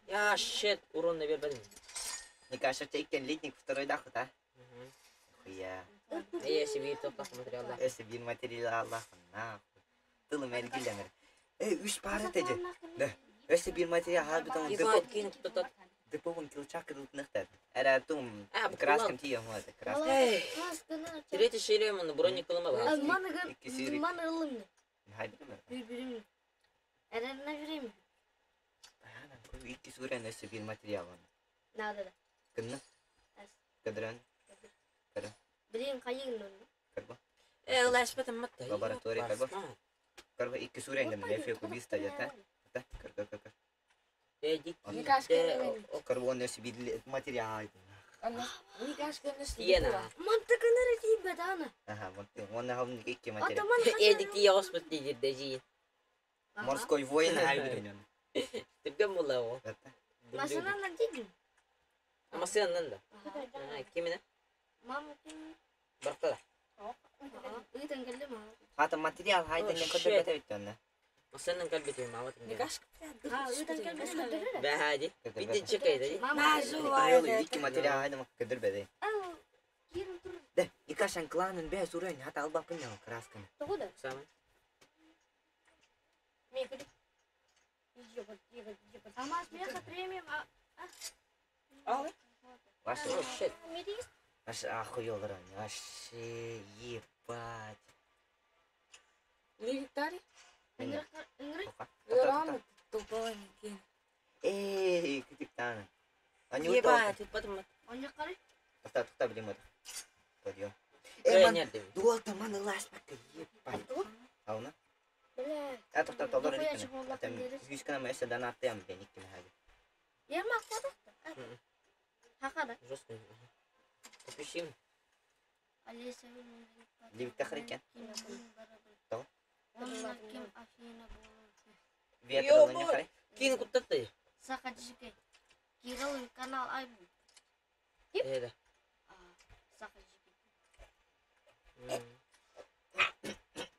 Я щет, урон на бербедим. Никаша тейкен литник второй доход, а? Хуя. Я себе топтах материал да. Өссө биир материал Аллах нахуй. Тылым эргилемер. Эй, үс пара теже. Да. Өссө биир материал хабитон Ебать, кинуп тотат. Деповун килчак кыдылтныхтар. Эра тум А, бу краскам тием вот, краска. Третий шилем, он броник кылыма бар. İki Маны ылымны. Хайдымы? Bir-birim. Эрерine vereyim. Икки сүрен өссө биир материал оны. Надо да. Кынны? Кыдыран? Билeyim kayığın onu. Карба. Э, лашпатым матта. Лаборатория карба. Карба икки сүрен гын рефе кубиста жата. Та, кар кар кар. Э, дик. Карба он өссө биир материал хайдым. Никашка Иена. Mantıkını değil bedana. Аха, вот он хавны икки материал. Ataman Э, дик я оспут дидир дежи. Морской воин хайдым. Түргөн була о. Masana değil. Ama sen да. Кимине? Мама kim? Барта да. Ыйтан келди ма? Ата материал хайдын Oh, кыдыр shit. бете бит онна. Масеннен калбити мамат. Никашка Ha, ыйтан келди. Бәһади. Бидди чекай да. Мажу Икки материал хайдым кыдыр бете. Кирим тур. Да, икашан кланын бе сүрен хата албапын я красканы. Тоҕо да? Самый. Ама смеха премиум. Ал. Ваше, Oh, shit. ваше охуел ран. Вообще ебать. Лигтари. Тока. Лорам тупой кин. Эй, кытыктана. Они Ебать, потом. Тоқта, тоқта, блин, это. Подъем. Эй, ман, Нет, дуалта маны ласпака, ебать. Ауна? Бля. А, тоқта, толдор Дохуя иккene. чего Там, лапын юскана мәсә данаттым, блин, иккene хади. Ермак қодықты. Хақада. Жестко. Попишим. Алиса Левик тахыр екен. Тоҕо? Ким Афина Ветер не харай. Кин куттатты. Саха жике. Кирилл канал ай. Э, да. Саха жике.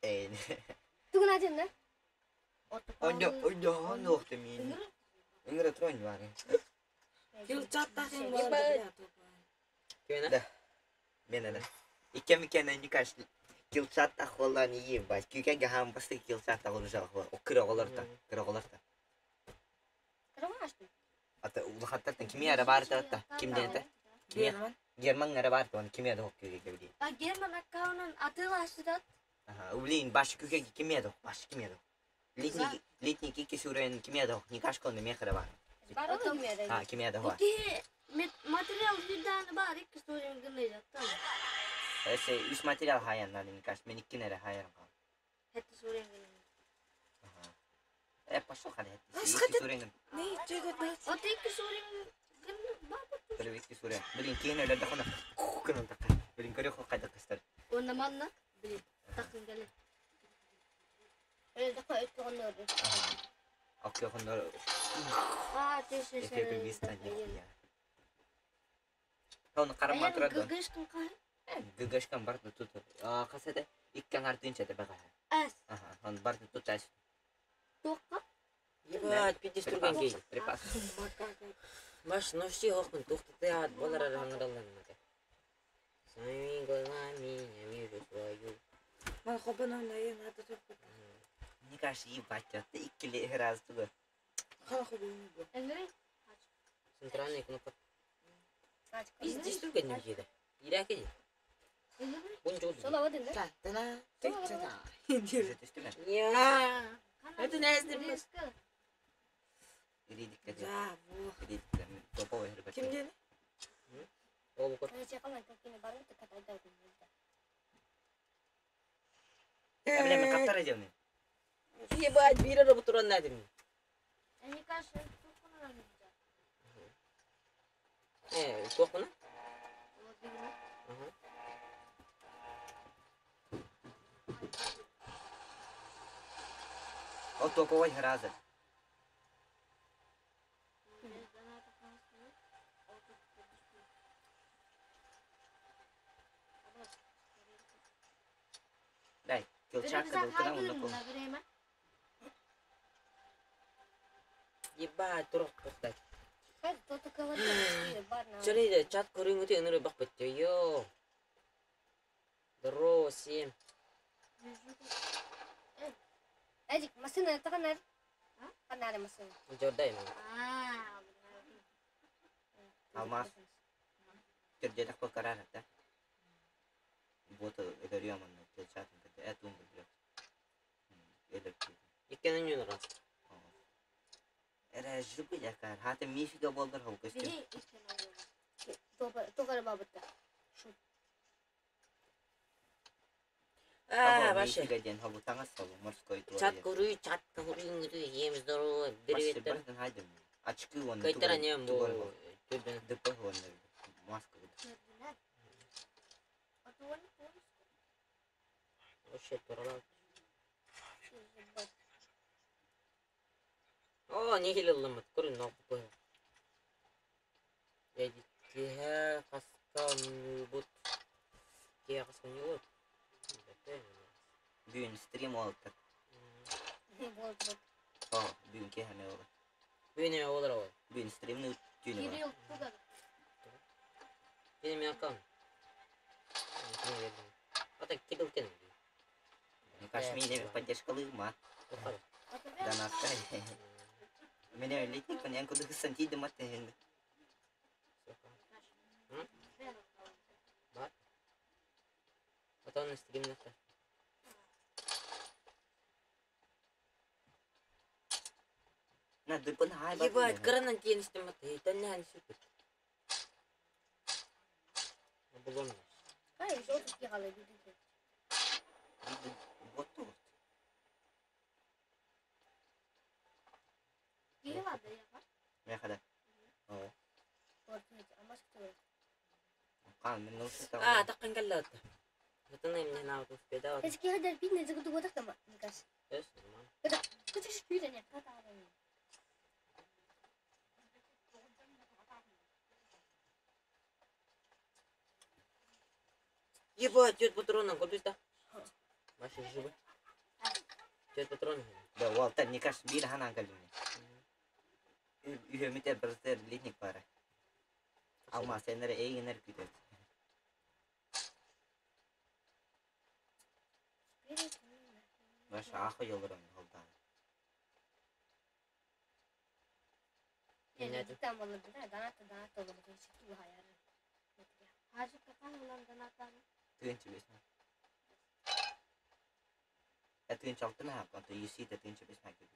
Эй. Тугун один, да? Онда, онда, онда мин. Үңгір трон бар. Килчаттахын Ебать. бар. Кимена? Да. Мен ана. Иккем иккен никаш килчат ахвалан ебать. Күйкен гахам басты килчат ахвал жақ. О кыра оларта, кыра оларта. Ата улахаттартан кими ара бар та ким денте? Кими? Герман. Герман ара бар тон кими ада хоккей кебди. А Герман аккаунтын атыла ашыдат. Аха, блин, баш күйкен кими ада, баш кими ада. Летний летний кики сүрен кими ада, никаш кон мехра бар. А, кими ада хо. Ки материал виданы бар, икки сурен гына жаттан. Өссө үс материал хаайан надо, мне кажется, мен иккин эрэ хаайарым хаал. Хэтти суурен Ага. Э, пошел хады. Ас Икки хаты- сурен. Не, чего Ото икки суурен Көрө икки сурен. Блин, кейин өлөрдө хона. Кынан такка. Блин, көрө кайда кыстар. Онна манна блин тақын кэлэ. Öyle dakika ötü onları. Ага. Окей, хонор. Аа, тэш Эфе виста не. Оны карама турады. Гыгышкын кай. Гыгышкан бар тут. А, касада иккен артынча да бага. Ас. Ага, он бар тут ас. Тоққа. Ебать, пиздец турган кей. Припас. Маш, ну все, охмын, тухты ат, болар аңыралан. Своими глазами я вижу свою. Ман хобан онайы надо только. Мне кажется, ебать, это икки раз туга. Хан хобан бу. Эңгeri. Центральная кнопка. Пиздец турган не жеді. Ирак edi. Эңгери. Бун жол. Сола вадын да? Та, тана, тана. Түстү мен. Я. Это не эздим. Иридикке. Да, бу. Иридикке. Топовый рыбак. Кимден? Ол көр. Я, бля, мен каптара делаю. Ебать, бир ара бутуран надым. Э, туақпына? Ага. Ол топовый разы. Дай, килчакка дылкынан онда кол. Ебать, турақ тоқтай. Жарайды, чат көрің өте ыңыры бақ бітті. Йо. Здорово всем. Эдик, машина тағанар. Қанары машина. Жордай мен. Алмаз. Түрде тақпа карар, да? Вот это ремон, килчатын, это ум блядь. Элек. Иккенен yön раз. Эре жубы якар. Хата мифига болдыр хол костюм. Тоғары бабытта. А, вообще. Мифига ден хобу таңас хобу морской туа. Чат көрүй, чат көрүй, ем здорово, привет. Очки он. Кайтара нем бу. Түрден. ДП он. Маска. Вообще туралар. О, не келеліміт, көрін науқы қой. Кеһә қасқа нюбут. Кеһә қасқа нюбут. Бүгін стрим олды. О, бүгін кехаме олды. Бүгін еме олар ол. Бүгін стримні түйіні бар. Кирилл Тугар. Мен мен аккаунт. Ата Кирилл кен. Мне кажется, меня поддержка лыма. Тоқар. Да настай. Меня летник, он янку сантиды маты. Бар. Ата оны стримнете. На дыпын хай Ебать, кыранан тиен стримнете. Тәннән супер. Булон. Қай, жол тұтки қалай дейді. Вот тут. Кирилл ады яға. Мехада. О, кан мен носит. А, таққан каллаты. Бутыны мне на вот успеда. Эски хадар бин не зыгы тугодак тама. Никас. Эс, нормально. Күтүш күйден я ката алам. Ебать, тет патроны, куда это? Ваши живы. Тет патроны. Да, вот, не кажется, бир хана галюни. Үйөмүтер бирдер летник бары. Алмаз сенер эйгенер күтөт. Баш ахы йолдурам холда. Не там болду да, даната даната болду. Ситу хаяр. Хажы какан улан даната. Тыгынчы бесме. Э тыгынчы алты ма хакан, то юси те тыгынчы бесме кебит.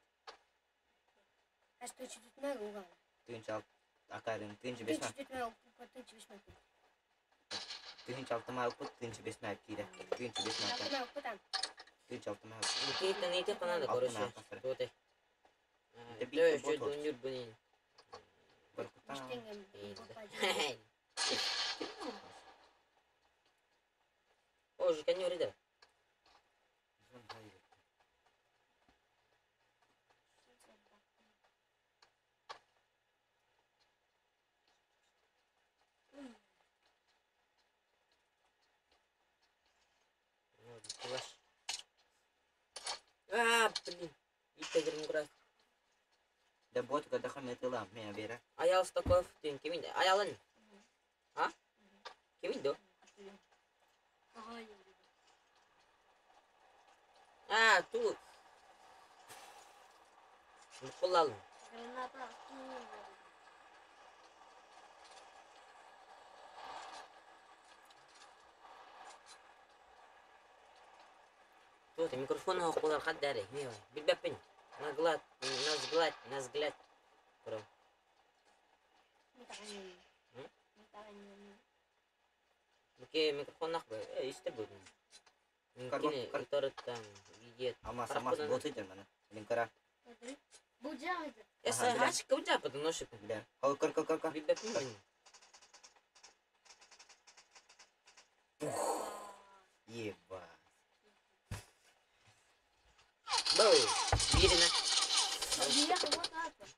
Аш тучу tutма угал. Тыгынчы алт акарын тыгынчы бесме. Тучу tutма угал, тучу бесме. 1006 маалпыт, 1005 маал киирэ. 1005 маал. 1006 маал. Никита не те надо, Алты короче. маал хасара. Кто ты? Да Да, бит еще бот. дунюр блин. О, же конёр да. А, блин. Итегрим грас. Да бот когда хаметыла, меня вера. Аял Стоков, тин кимин? Аялын. А? Кимин до? А, тут. Kullanalım. Тут микрофон хоққулар қаддары. Не var? Билбеппин. Наглад, назглад, назглад. Бро. Буке микрофон нах бе. Э, исте бу. Микини уторуттан видео. Ама сама бот идер мана. Линкара. Эса хач кымжа пыды ношик. Бля. Хол кор кор кор кор. Билбеппин. Еба. Бау. Бирine.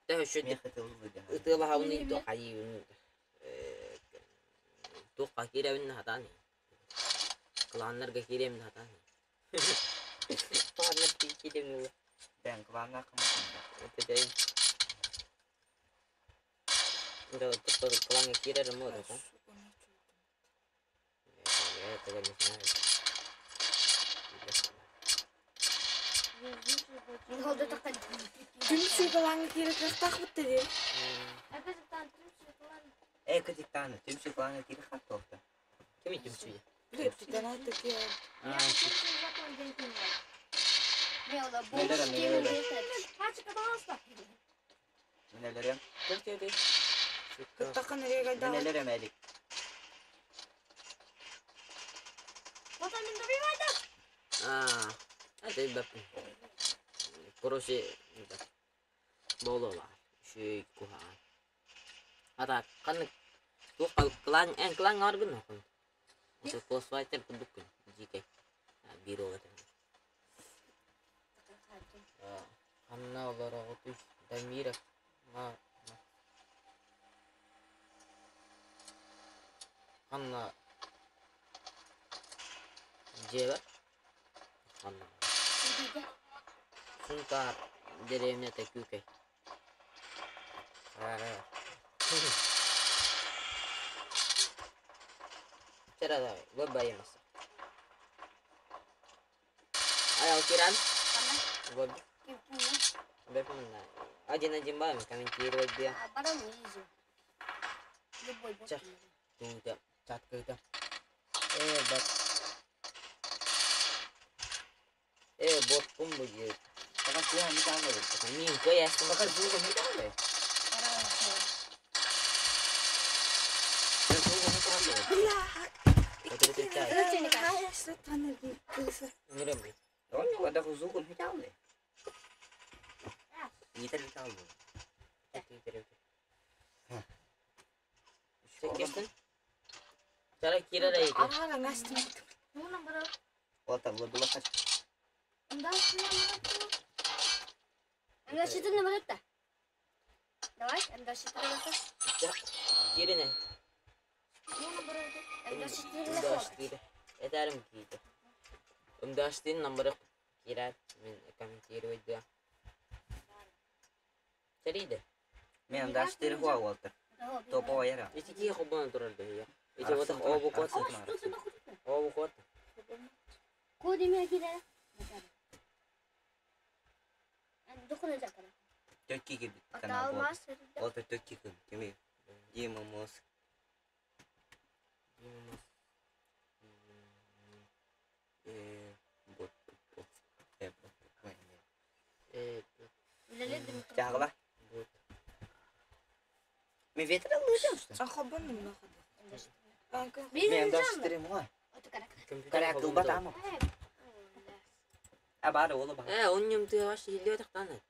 Daha şu Мен хотел выйти. ытыалаһауны туохайы туохха киирэбин хатаани кланнарга киириэмин хатаани кланнар киириэмин Бен кланна кымысын. этэ да тут кланга киирэр мода да я этого не знаю. Түмсүү кылаҥы киирэ кыахтаах бутта дии. Э, кытыктаны, түмсү кланна кири хат тоқта. Кими түмсүү? Биле данат такие. Менелерем, Кыттакын эрегайда. менелерем элик. А, это бэп. Короче, болола. Шүй куха. Ата канны ту клан эн клан аргын хон. Ото классвайтер кудукун жике. Биро это. Ханна олара отуш Дамира ма Ханна Жеба Ханна Сунтар деревня Кюкей. Чара давай, выбаемся. Аял Киран. Вот. Один-один баем, комментировать где. Тут, чат какой-то. Бат. Бот кум будет. Пока туha не там. Мин, кое Пока звука не там. Звука не там. Бля. Вот это Хайа Он когда звука не там. Не там. Чара кира рейди. Ага, настя. Вот там было хач. Давай, М24 Кирине. М24. М24. Этәрим кийdi. М24 номері кирер. Мен комментировать да. Чариде. Мен М24 хуа болду. Топовая яра. Эти ки хоббан турар да я. Эти вот обу кот. Обу кот. Кодими кире. Төкки кирбит канал болду. Ол төкки күн. Кеми? Дима мозг. Бот бот. Бот. Жагыла. Бот. Мен ветер алып что? Ахабын немного. Мен да стрим ой. Карак кылбат ама. А бар ола бар. Он ты вообще илиот тахтаны.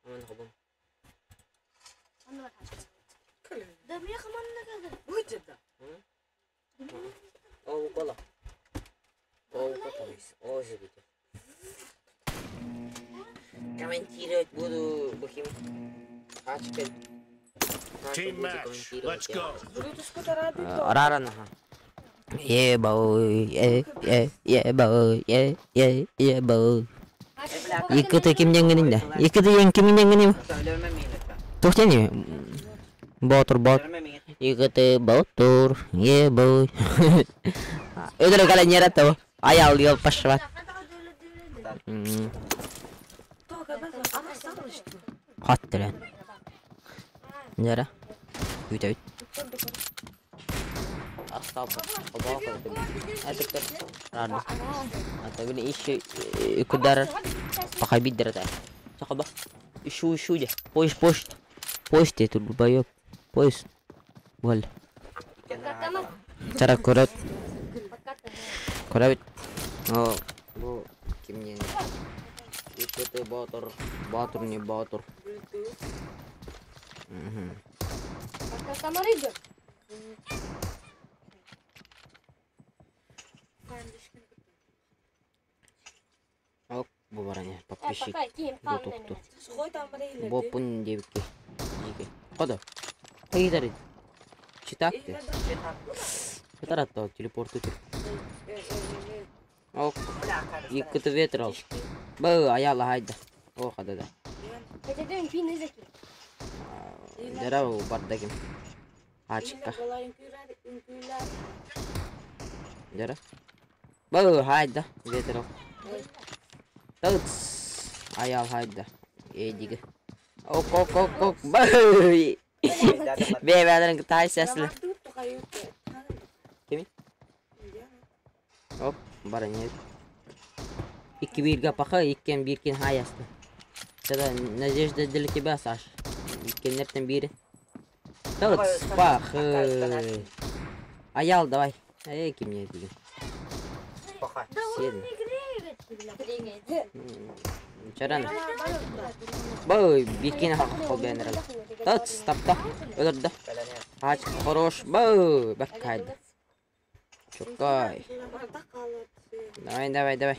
Аман хобум. Да мне хаман Будет да. О, кола. О, кола. О, забите. Комментировать буду бухим. Ачка. Team match. Let's go. Рарана. Е boy, е е е boy, е е е boy. Икките кимден генинде? Икките ен кимден геним? Тохтени. Ботур бот. Икките ботур, е boy. Өдөрө кала нерата. Аял ел пашва. Хаттыран. Нера. Үтөйт. Астап. Кудар pakai bidder ta. Saka ba? Isu isu je. Pois pois. Pois te tu bayo. Pois. Wal. Cara kurat. Kurat. Oh, bu kimnya? Itu tuh botor, botor nih botor. Ок, бу барanya подписчик. Бу Бопун девки. Кода. Кайдар. Читак ты. Читарат телепорт тут. Ок. Иккыты ветрал. Бу аяла хайда. О хада да. Дара бардагим. Ачка. Дара. Бу хайда ветрал. Тут аял хайда. Эдиге. Ок ок ок ок. Бу. Бе бе тай сәсле. Кими? Оп, барanya. Икки бирге паха, иккен биркен хаясты. Тогда надежда для тебя, Саш. Иккеннерден бири. Тут пах. Аял, давай. Эй, ким не деген. Сен. Чаран. Бу, биркен хак кол бенерел. Тут, стапта. Өлөрдө. Ач, хорош. Бу, бак кайды. Чокай. Давай, давай, давай.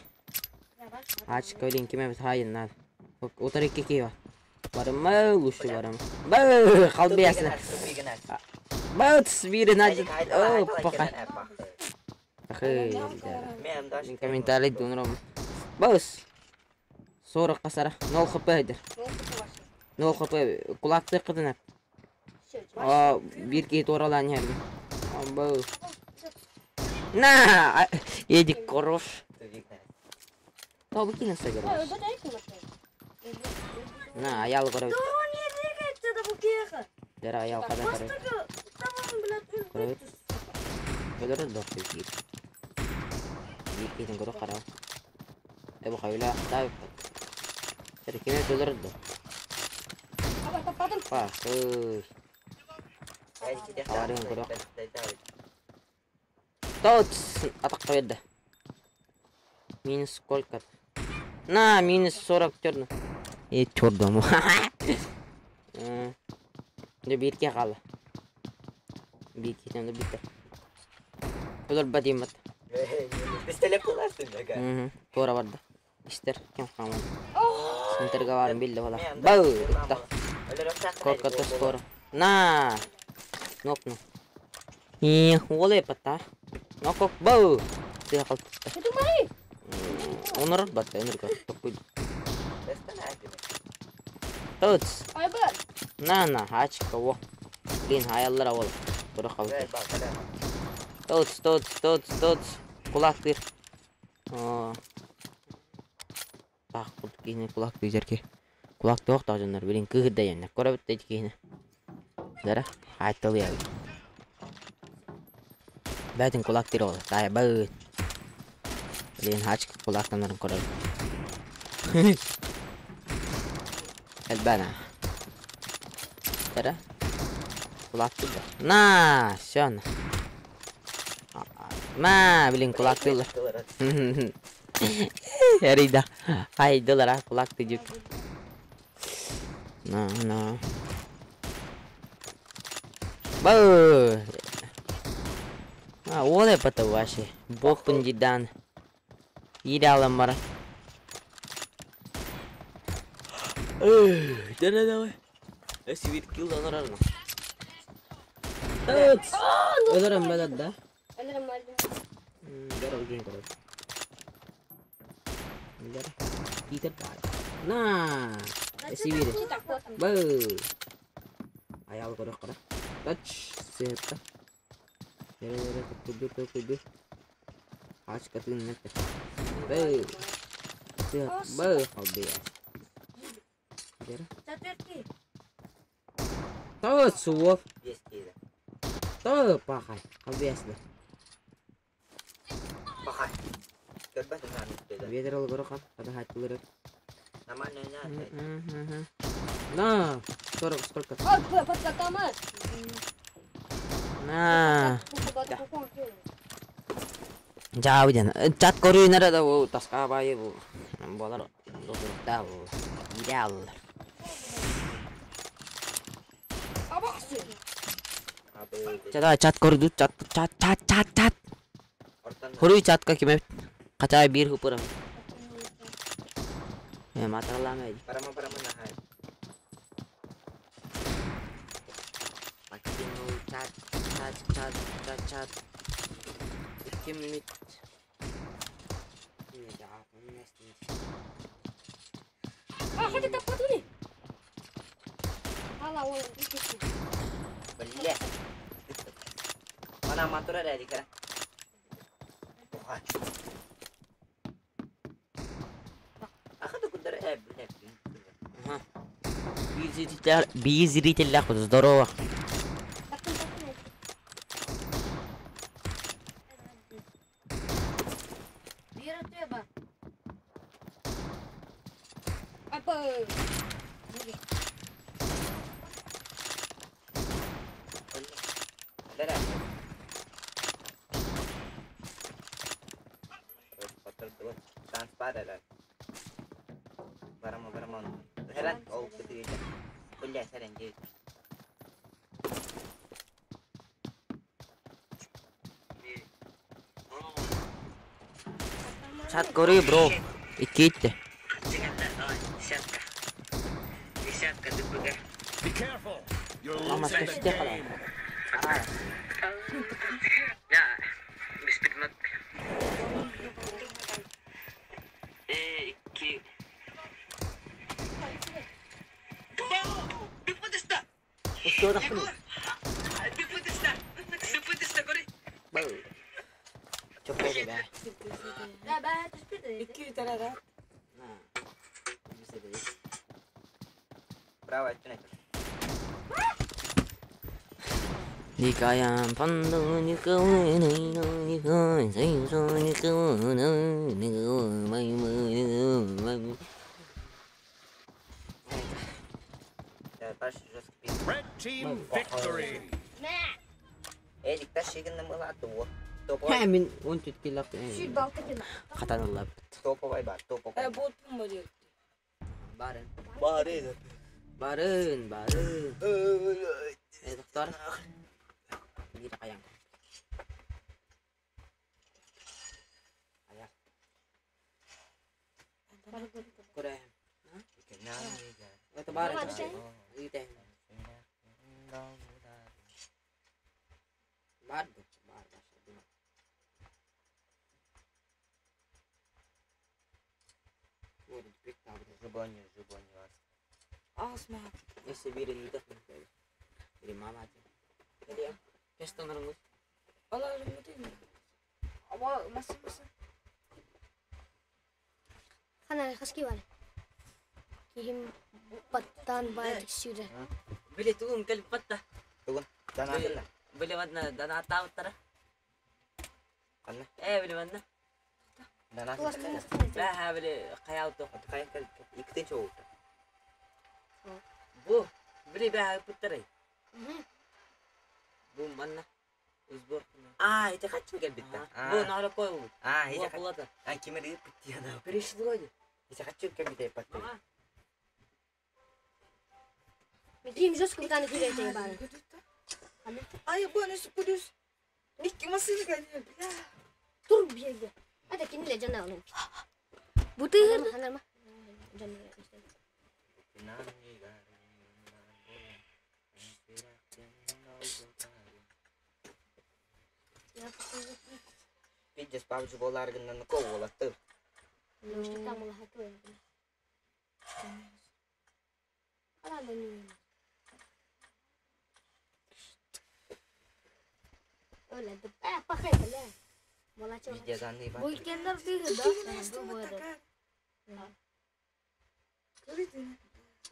Ач, көлин киме хайын надо. Утар икки кива. Барымы, лучше барым. Бу, кал биясына. Бу, бири надо. О, пока. Мен комментарий дунром. Бус. 40 касара. 0 хп эдер. 0 хп. Кулакты кыдына. А, бир кей торалан yerdi. Бу. На, Эдик хорош. Табы кине сагыр. На, аял көрөбүт. Дера аял када көрөбүт. Көрөбүт. Өлөрөр доктор кийip. Бир көрө карап. Э бу кайла тап. Дера кеме өлөрөр до. Па, ой. Тот атак берди. Минус сколько? На, минус 40 черно. Э, чердому. Де бирке калды. Биркетен битте. Өлөр бадимат. Пистолет кыласың да. Тора барды. Истер кем каман. Центрга барын билди бала. Бау, ытта. Корка скоро. На. Нокну. И, олай пата. Нокок бау. Ты калды. Онор батта, энерго. Токуй. Тут. На, на, ачка, во. Блин, аяллар ол. Тура калды. Тут, тут, тут, тут. Кулак бир. Так, кийine кулак бизерке. Кулак тоқ тажындар, блин, кыгырда яна. Көрө битте кийine. Дара, айтыл я. Бәтин кулак тир ол. Тай бы. Блин, ачка кулактан көрө. Элбана. Дара. Кулактылар. На, все. На, На, блин, кулактылар. Эрийда. Хайдылар, а, кулакты дьүк. На, на. Бу. А, ол эпата ваши. Бокпун дидан. Иирэ алан баран. Дара давай. Өссө биир килл онорор. Өлөрөм бэлэр да. Өлөрөм өлдүм. Дара ужин көрөр. Дара. Питер баар. На. Өссө биир. Бу. Аял көрөх кара. Тач. Сыһытта. Дара дара куйду куйду. Ачкатын нэттэ. Бу. Сыһыт. Бу. Халбыйа. Дара. Четвертый. Тоҕо суох. Биэс киилэ. Тоҕо пахай. Халбыйасына. Пахай. Көрбөт унаан үстүлэр. Ветер олгору хам. Хата хаттылыры. Нормально не На. 40 сколько? Ой, подкатама. На. Жаа диэн. Чат көрүүнэрэ да бу таска баайы бу. Болар дотурукта бу. Идеал. Абы. Ча чат көрдү чат чат чат чат чат. Ортан. Хоруй чатка киме качаа биир хупурам. Э матарлама. Парама парама нахай. Покинул чат чат чат чат чат. Ким мит. А, хотя так подули. Ала, он, Бля. Мана матура рәди кара. Пахай. Ахады кудара э бля. Ага. Биир зритель здорово. Биир өтүө бар. Апа. Дара. Транспар эрэ. Барама барама. Херан ол кытыйда. Бля сәрен дей. Чат көрүй, бро. Иккитте. Десятка. Десятка ДПГ. Be careful. You're Мама, losing the скажите, game. Да, беспредмет. Ики. Да, баа түспүт. Икки үтэрэ. Браво, өттүнэ. Никая панду никого никого никого никого Дальше жесткий пик. Red team victory. Эдик, ташигин мылату. Топовай, Мин он түткелак Сүт балта кена. хатаналап. топовай бар, топовай. Э, бот бу диyor. Барын. Бар, Барын, барын. Э, доктор. Биир каян. Ая. Көрө. Это барын. Ите. Бар, бар, бар. Вот, Жубоню, жубоню. Аас маа. Если бирин итэх Бiri мама. Кестонорун. Аларым değil. Ama nasıl mısın? Хана хаски бар. Кихим баттан бар сүрэ. Били тугун кэлип батта. Тугун, данатын да. Били манна данаатаабыттара. Канна? Э, били манна. Данатын. Бэхэ били хайаалту. Кайын кэл, икитин чоута. Бу били бэхэ ыппыттарай. Бу манна. Сбор. А, ити хаччын кэлбиттэ. Бу наара койбут. А, ити Буолата. А, ким эрэ ыыппыт диэн. Пришло ди. Ити хаччын кэлбитэ ыппатты. Ким жестко бутаны күйрәйтәй бары. Ай, бу аны плюс. Икки масына кэлбит. Бля. Тур бирге. Ата киниле жана алым. Бу тыгыр. Ханарма. Жана. Пиздец, PUBG боларгыннан коволаттыр. Там улахату. Ала не. Оля, да, пахай, бля. Молодец. Видео данные Бу бар. иккеннер тыгыр да. Икки Бу вот буолар. такая. Көрүтүн.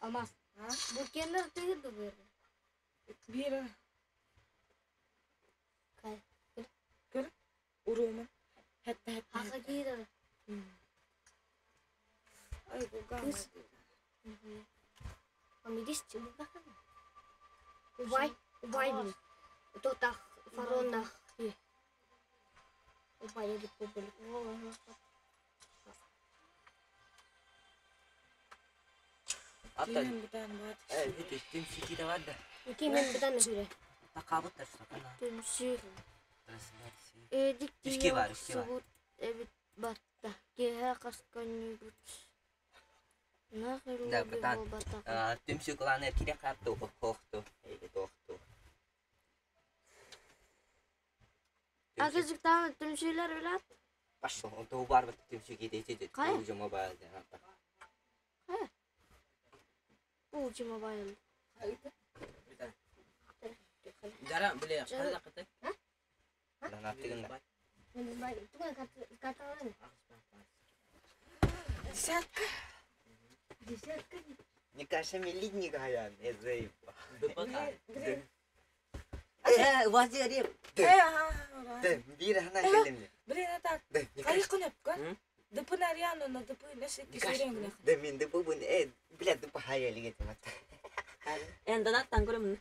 Алмаз. А? Бу иккеннер тыгыр да буолар. Бир. Кай. Көр. Уруумун. Хэтте хэтте. Хака киирэр. Ай, бу гамма. Амидис чуба. Убай, убай бил. Тотах, фаронах. Убай я деп бул. Ата. Кийин бутан бат. Э, видишь, тим сики да варда. Ким мен бутаны сүрө. Такабыт та Түмсүү. Эдик Үске бар, үске бар. Субут эбит батта. Кеһэ касканныбыт. Да, братан. Түмсүк ланы кире карту, хохту, или тохту. Акызыктан түмсүүлэр билат. Пошел, он то бар вот түмсүк иде иде. Кая? Уже мобайл ден ата. Бу мобайл. Жара, бля, кайда кытай? Дан аттыгында. Мен бай, туган карталарын. Десятка. Десятка. Не каша мелидник гаян, эзей. Блин. Э, вази реп. Э, ага. Да, бир хана келем. Блин, это Да, не Кайы каша. күнөп Дыпын Ариану на дыпы неше кишерен Да, мен дыпы бун, э, бля, дыпы хая лигет мат. Эн донаттан көрөмүн.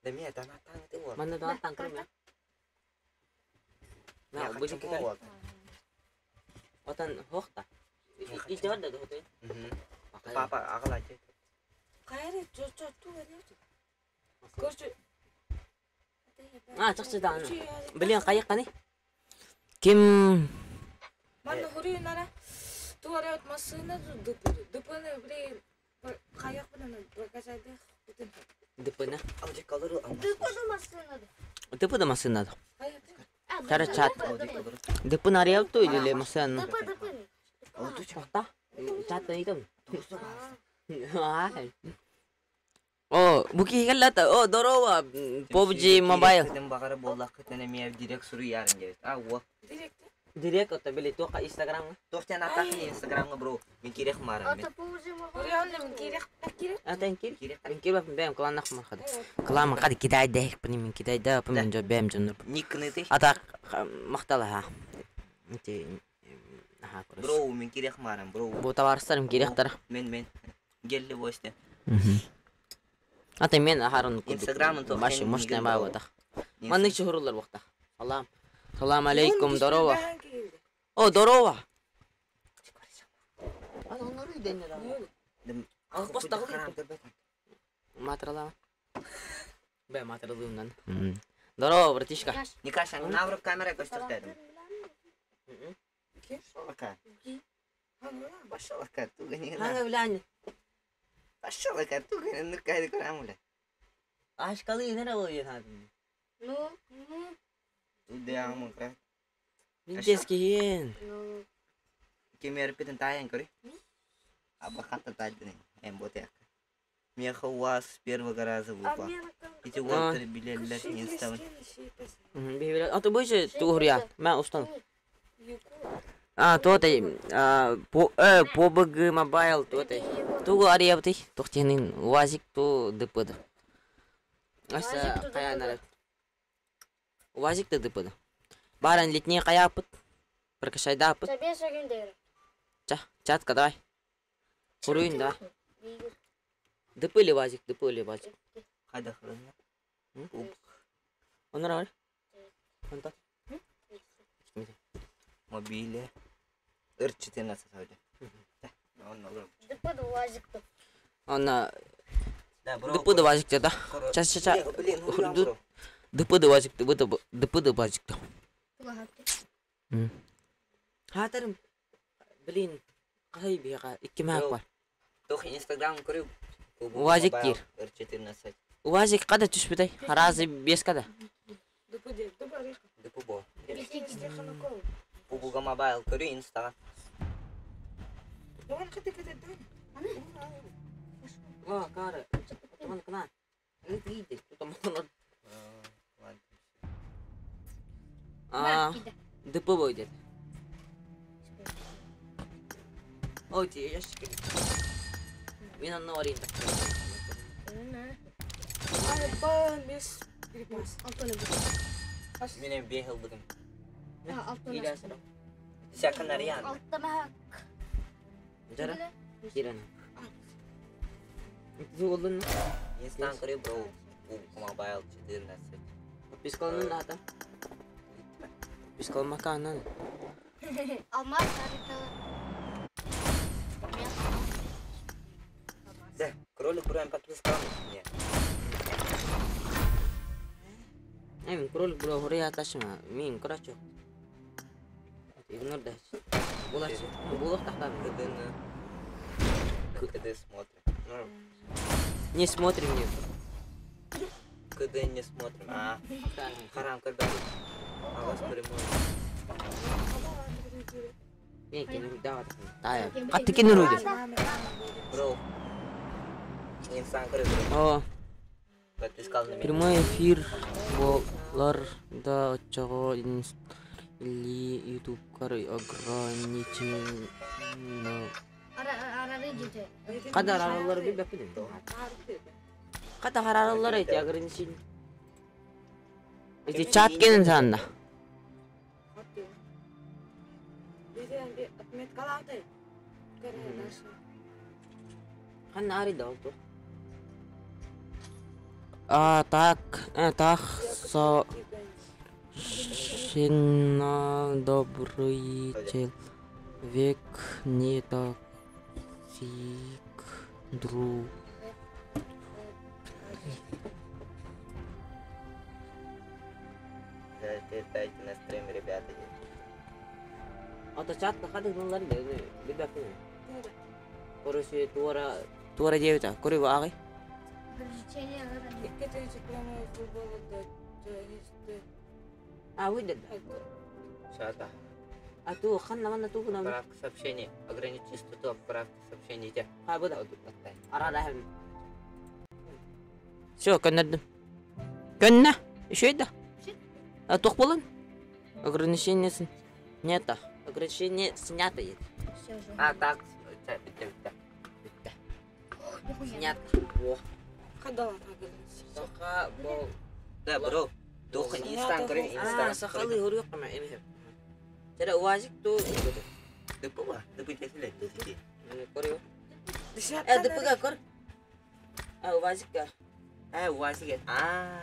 Да, мен донаттан ты вот. Манна донаттан көрөмүн. На, бу жеке кел. Отан хохта. Ите бар да хотой. Папа, агала же. Кайры жо-жо ту берет. Көрчү. А, чакчы да. Блин, кайык каны? Ким Манна хурю нара. Ту арят машина дыпы. Дыпыны блин каяк менен прокачады бүтүн. дыпына? Алжы калыры Дыпы машина. Дыпы да машина. Каяк. Чара чат. Дыпын арыяпту или машина? Дыпы дыпы. Хохта. Чат ыйтым. Ай. О, буки келлата. О, здорово. PUBG Mobile. Дем багары боллак кытына мен директ суру ярын дебет. А, во. Директ. Директ ото били тока Инстаграм. Тохтан атакны Инстаграмга бро. Мен керек марам. Ата PUBG Mobile. Реально мен керек керек. Атан кир. Керек. Мен кир бап бэм клан нахмар хады. Клан хады кидай дэх пни мен кидай да пни мен жо бэм жонур. Никны ты. Ата мактала ха. Ити аха короче. Бро, мен керек марам, бро. Бу товарыстарым керектер. Мен мен. Келли босте. Ата мен ахарын Инстаграмын тоқ Башы сен мощный неге бай бро? ватах. Маннык чухурлар бухта. Салам. Салам алейкум, здорово. О, здорово. Матрала. Бе, матралымнан. Здорово, братишка. Никаша, наврып камера көстөртөдүм. Пошел Пошел туга не Ханга билан. Пошел туга не кайды көрөм эле. Ашкалы нере болуyor хадин. Ну, ну, Тудэ амын кра. Минтескин. ну. Кемер питен таян көрү. Аба хатта тайдын. Эм ботяк. Меха у вас с первого раза выпал. Эти уолтеры билелер не инстаграм. Аты бойча тугуря. Мен устан. А, туотай, по PUBG Mobile туотай. Тугу арыябыты, тохтенин УАЗик ту ДПД. Аса кая нарат. УАЗик ты ДПД. Баран летний каяпыт. Прокашайдапыт. Сабия сагын дейр. Ча, чатка давай. Хуруин давай. ДП или УАЗик, ДП или УАЗик. Кайда хрена? Онор Онтон. Мобиле. Ыр 14 сауда. ДП УАЗик-то. Она Да, бро. ДП УАЗик да. Ча ча ча. Блин, хуй бро. ДП УАЗик ДП ДП УАЗик. Туга Хатарым. Блин. Кай бига икки мак бар. Тох Инстаграм көрүп. УАЗик дир. Ыр 14. УАЗик када түспүтэй? Харазы бес када. ДП деп, ДП арыйха. ДП бо. Телефон Бубуга мобайл көрү инстага. Оған қате кете дан. Ва, кара. Туман кына. Иди, туман. А, ДП будет. Ой, ти ящик. Мен анны арыйын. Ай, бан, бес припас. Алтона Менен бехил бүгүн. Алтона. Сякан Ариан. Алтона. Жара. Кирана. Зуолун. Инстаграм көрү бро. Бубуга мобайл 14. Подпискаланын ата. Подпискаланмака анан. Алмаз арыталы. Да, кролик бро подпискалан. Не. Эми кролик бро хория аташма. Мен короче. Игнор да. Булачы. Булах тахта. КД КД смотрим. Ну, Не смотрим не. КД не смотрим. А, харам көрбөдүм. Агас прямой. Мен кени да. Тая. Катты кени руди. Бро. Инстаграм көрү бро. О, Подпискалан мен. прямой эфир болар да отчого или ютуб кар ограничено. Ара арары жете. Кадар аралары бир беппин. Кадар аралары эти ограничение. Эти чат кенен санна. Отметкалады. Көрі Ханна ари да олду. А так, так со Шинно добрый человек, не токсик друг. Дайте на стрим, ребята. А то чат кахады гнулар да, бибеппин. Короче, туара туара девята, кори вагы. Ограничение арары. Икки прямой футбол А выйдет. Чата. А ту ханна манна ту куна. Отправка сообщений. Ограничить частоту отправки сообщений. Где? Ha bu da. Arada hem. Все, көннөрдүм. Көннө. Еще да. А тох болын? Ограничение снято. Ограничение снято. Все же. А, так. Битте, битте. Битте. Нихуя. Снято. Во. Қадала Саха бол. Да, бро. Дух инстаграм көрү А, инстаграм. сахалы хурю кама эмхе. Тера уазик ту. ДП ба? ДП тесиле. Корю. Э, ДП кор. А, уазик ка. Э, УАЗик. А.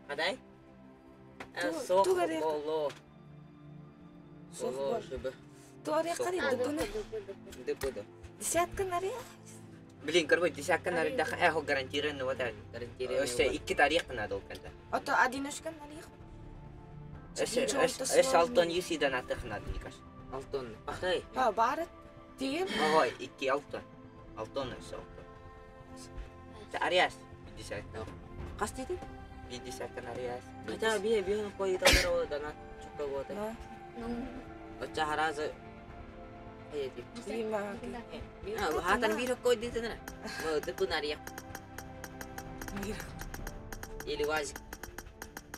Адай? Ту- Сох ту гареха. боло. Сох Боло, бол. ДБ. Туария қари дыбыны. ДП да. Десятка нария. Блин, короче, десятка нарыда эхо гарантированно вот это. Гарантированно. Өсө икки тарих надо олканда. Ото одиночка нария. Өсө өсө алтон юсидан атых надо никаш. Алтон. Ахай. Ха, бары. Тием. Ой, икки алтон. Алтон өсө алтон. Ариас. Десятка. Кас дейdi? Десятка ариас. Хотя бие бие кой талар о дана чукка бота. Ну. Оча харазы. Эй ди. Дима. Хатан бир кой дейdi на. Мо ДП нария. Или вазик.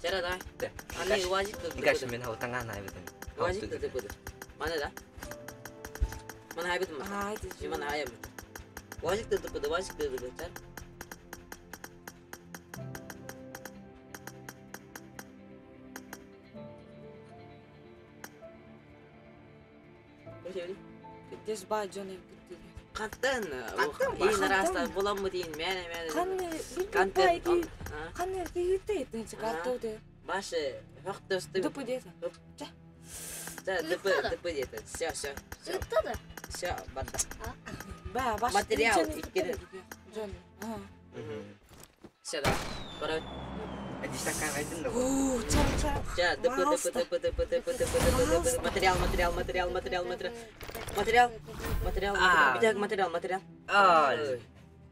Чара да. Да. Аны вазик да. Никаш мен хау таңа най битен. Вазик да ДП да. Мана да. Мана хайбит ма. Ай, Мана хаям. Вазик да ДП да вазик да ДП чар. Дес ба жоны. Хантан Хантан иин араастаан буламмыт иин мээнэ мээнэ Ханны контент билбит ханны киһитте итинчи картоды. Башы хохтосты Дупы дете. Да, ДП, ДП диэтэ. Все, все, все, Ыытта да? все, барда. Ба, баш. Материал иккини. Джон. Все, да. Бара. Адиштакан айдым да. Уу, чар чар. Ча, ДП, ДП, ДП, ДП, ДП, ДП, ДП, ДП, материал, материал, материал, материал, материал. Материал, материал, А. материал, материал, материал. А,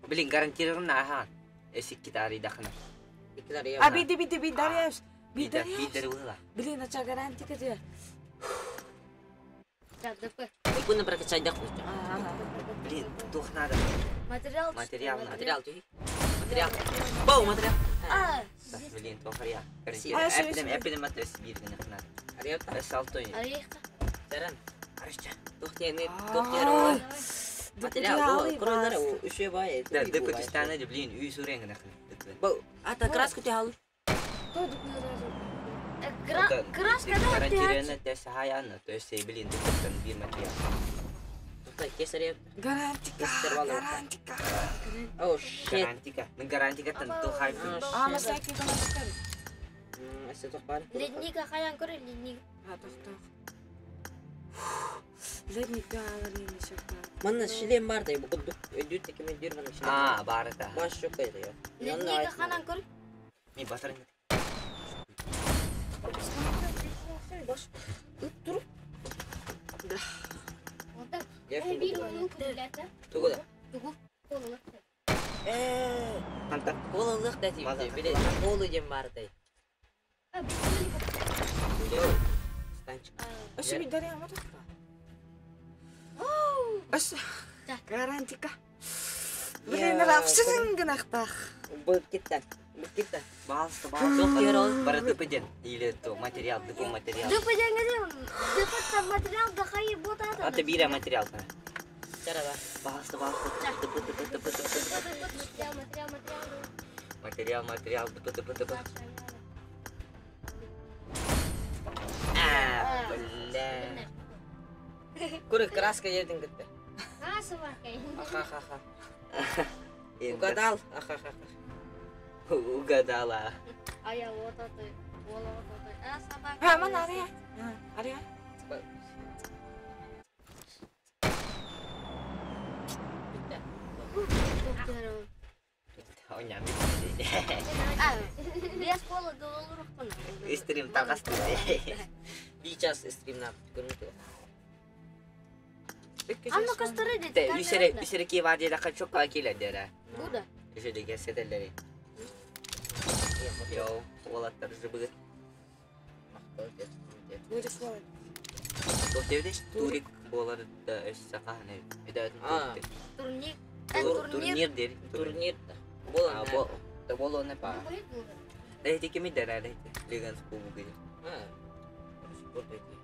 Блин, гарантированно, ага. Если китари дахна. А биди биди би даряш. Би Бидар, даряш. бидар ула. Блин, а ча гарантика де. Так, ДП. ДП на прокачать дахну. Блин, дух надо. Материал. Материал надо. Материал, ты. Материал. Боу, материал. А, Блин, тохаря. А, всё, Эпидем, всё. эпидем от Сибирь надо. Ариэлта. Салтой. Ореха. Таран. Арышча. Тухтены, А. тухтеру. Материал, кройлар, үшө бай. Да, ДП түстәне, блин, үй сүрәң нахна. ДП. Боу, ата краску те алу. То дуп не разу. Краска да, Гарантированно тест хаяна, то есть, блин, ДП там бир материал. Так, кесарев. Гарантика. Мистер Валер. Гарантика. Oh shit. Гарантика. Ну гарантика там то хай. А, масаки гарантика. Өссө тохпар. Ледника хаян көрө, ледник. А, тох тох. Ледника алар шакка. Манна шлем бар да бу кудду. Өйдүр текеме дүр мана шлем. А, барыта. Баш жок кайда я. Ледника ханан көрө. Ми батырын. Баш. Туруп. Вот бир улуу күләтә. Тугуда. Тугу. Колы. Э, Ханта. колылык да тип. Биле, колы дем бар да. А, бир Станчик. Өссө би даря ма тохта. Өссө. Гарантика. Блин, рафсызын гынахтах. Бу кетті. Бу кетті. Балсы, Жоқ, ер ол. балсы. Бары ДП ден. Или то материал, ДП материал. ДП деңгеде ДП материал да хайы бота. Аты бира материал. Чарада. Балсы, балсы. ДП, ДП, ДП, ДП. Материал, материал, материал. Материал, материал, ДП, ДП, ДП. А, бля. Күрі краска жерден кетті. А, собака. Аха-ха-ха. Угадал. Аха-ха-ха. Угадала. А я вот это, вот это. А, собака. А, мана ария. Ария. Ойнам. А, без пола долларов. Стрим тагасты. Bir час стримнап көрмөтү. Анна костыры деди. Те, үсере, үсере ки вади да качок ка киле дера. Буда. Үсере гәсәдәләре. Йоу, олаттар жыбыгы. Будет слово. Тоқтевде турик болар да өссақаны. А. Турнир. Турнир. Турнир дер. Турнир. А, Болан. бо. Да боло не па. Дәйте кеми дера дәйте. Леган кубугы. Спорт эти.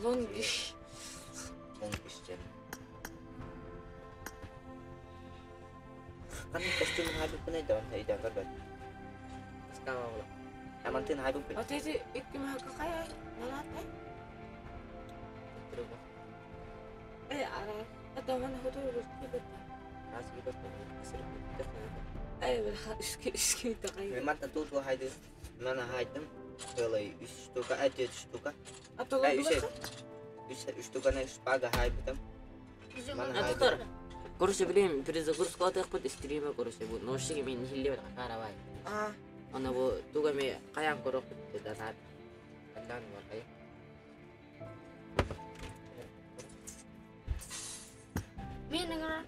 Лонгиш. Лонгиш жер. Кандай костюм хайбы кунай да, айда карбат. Скама була. Амантын хайбы кунай. А ты икки какая? Налата? Э, ара. Это мана худой русский. Э, иски иски такай. Мен тут хайды. Мана хайдым. Белый үч штука, а төрт штука. А то Э, үч үч штуканы шпага хайбытым. Мана Доктор. Короче, блин, перезагрузку атык бит стрима, короче, бу ношиги мен хилле бер карабай. А, Ана бу туга ме каян көрөк бит данат. Кандан бар кай. Мен ыңра.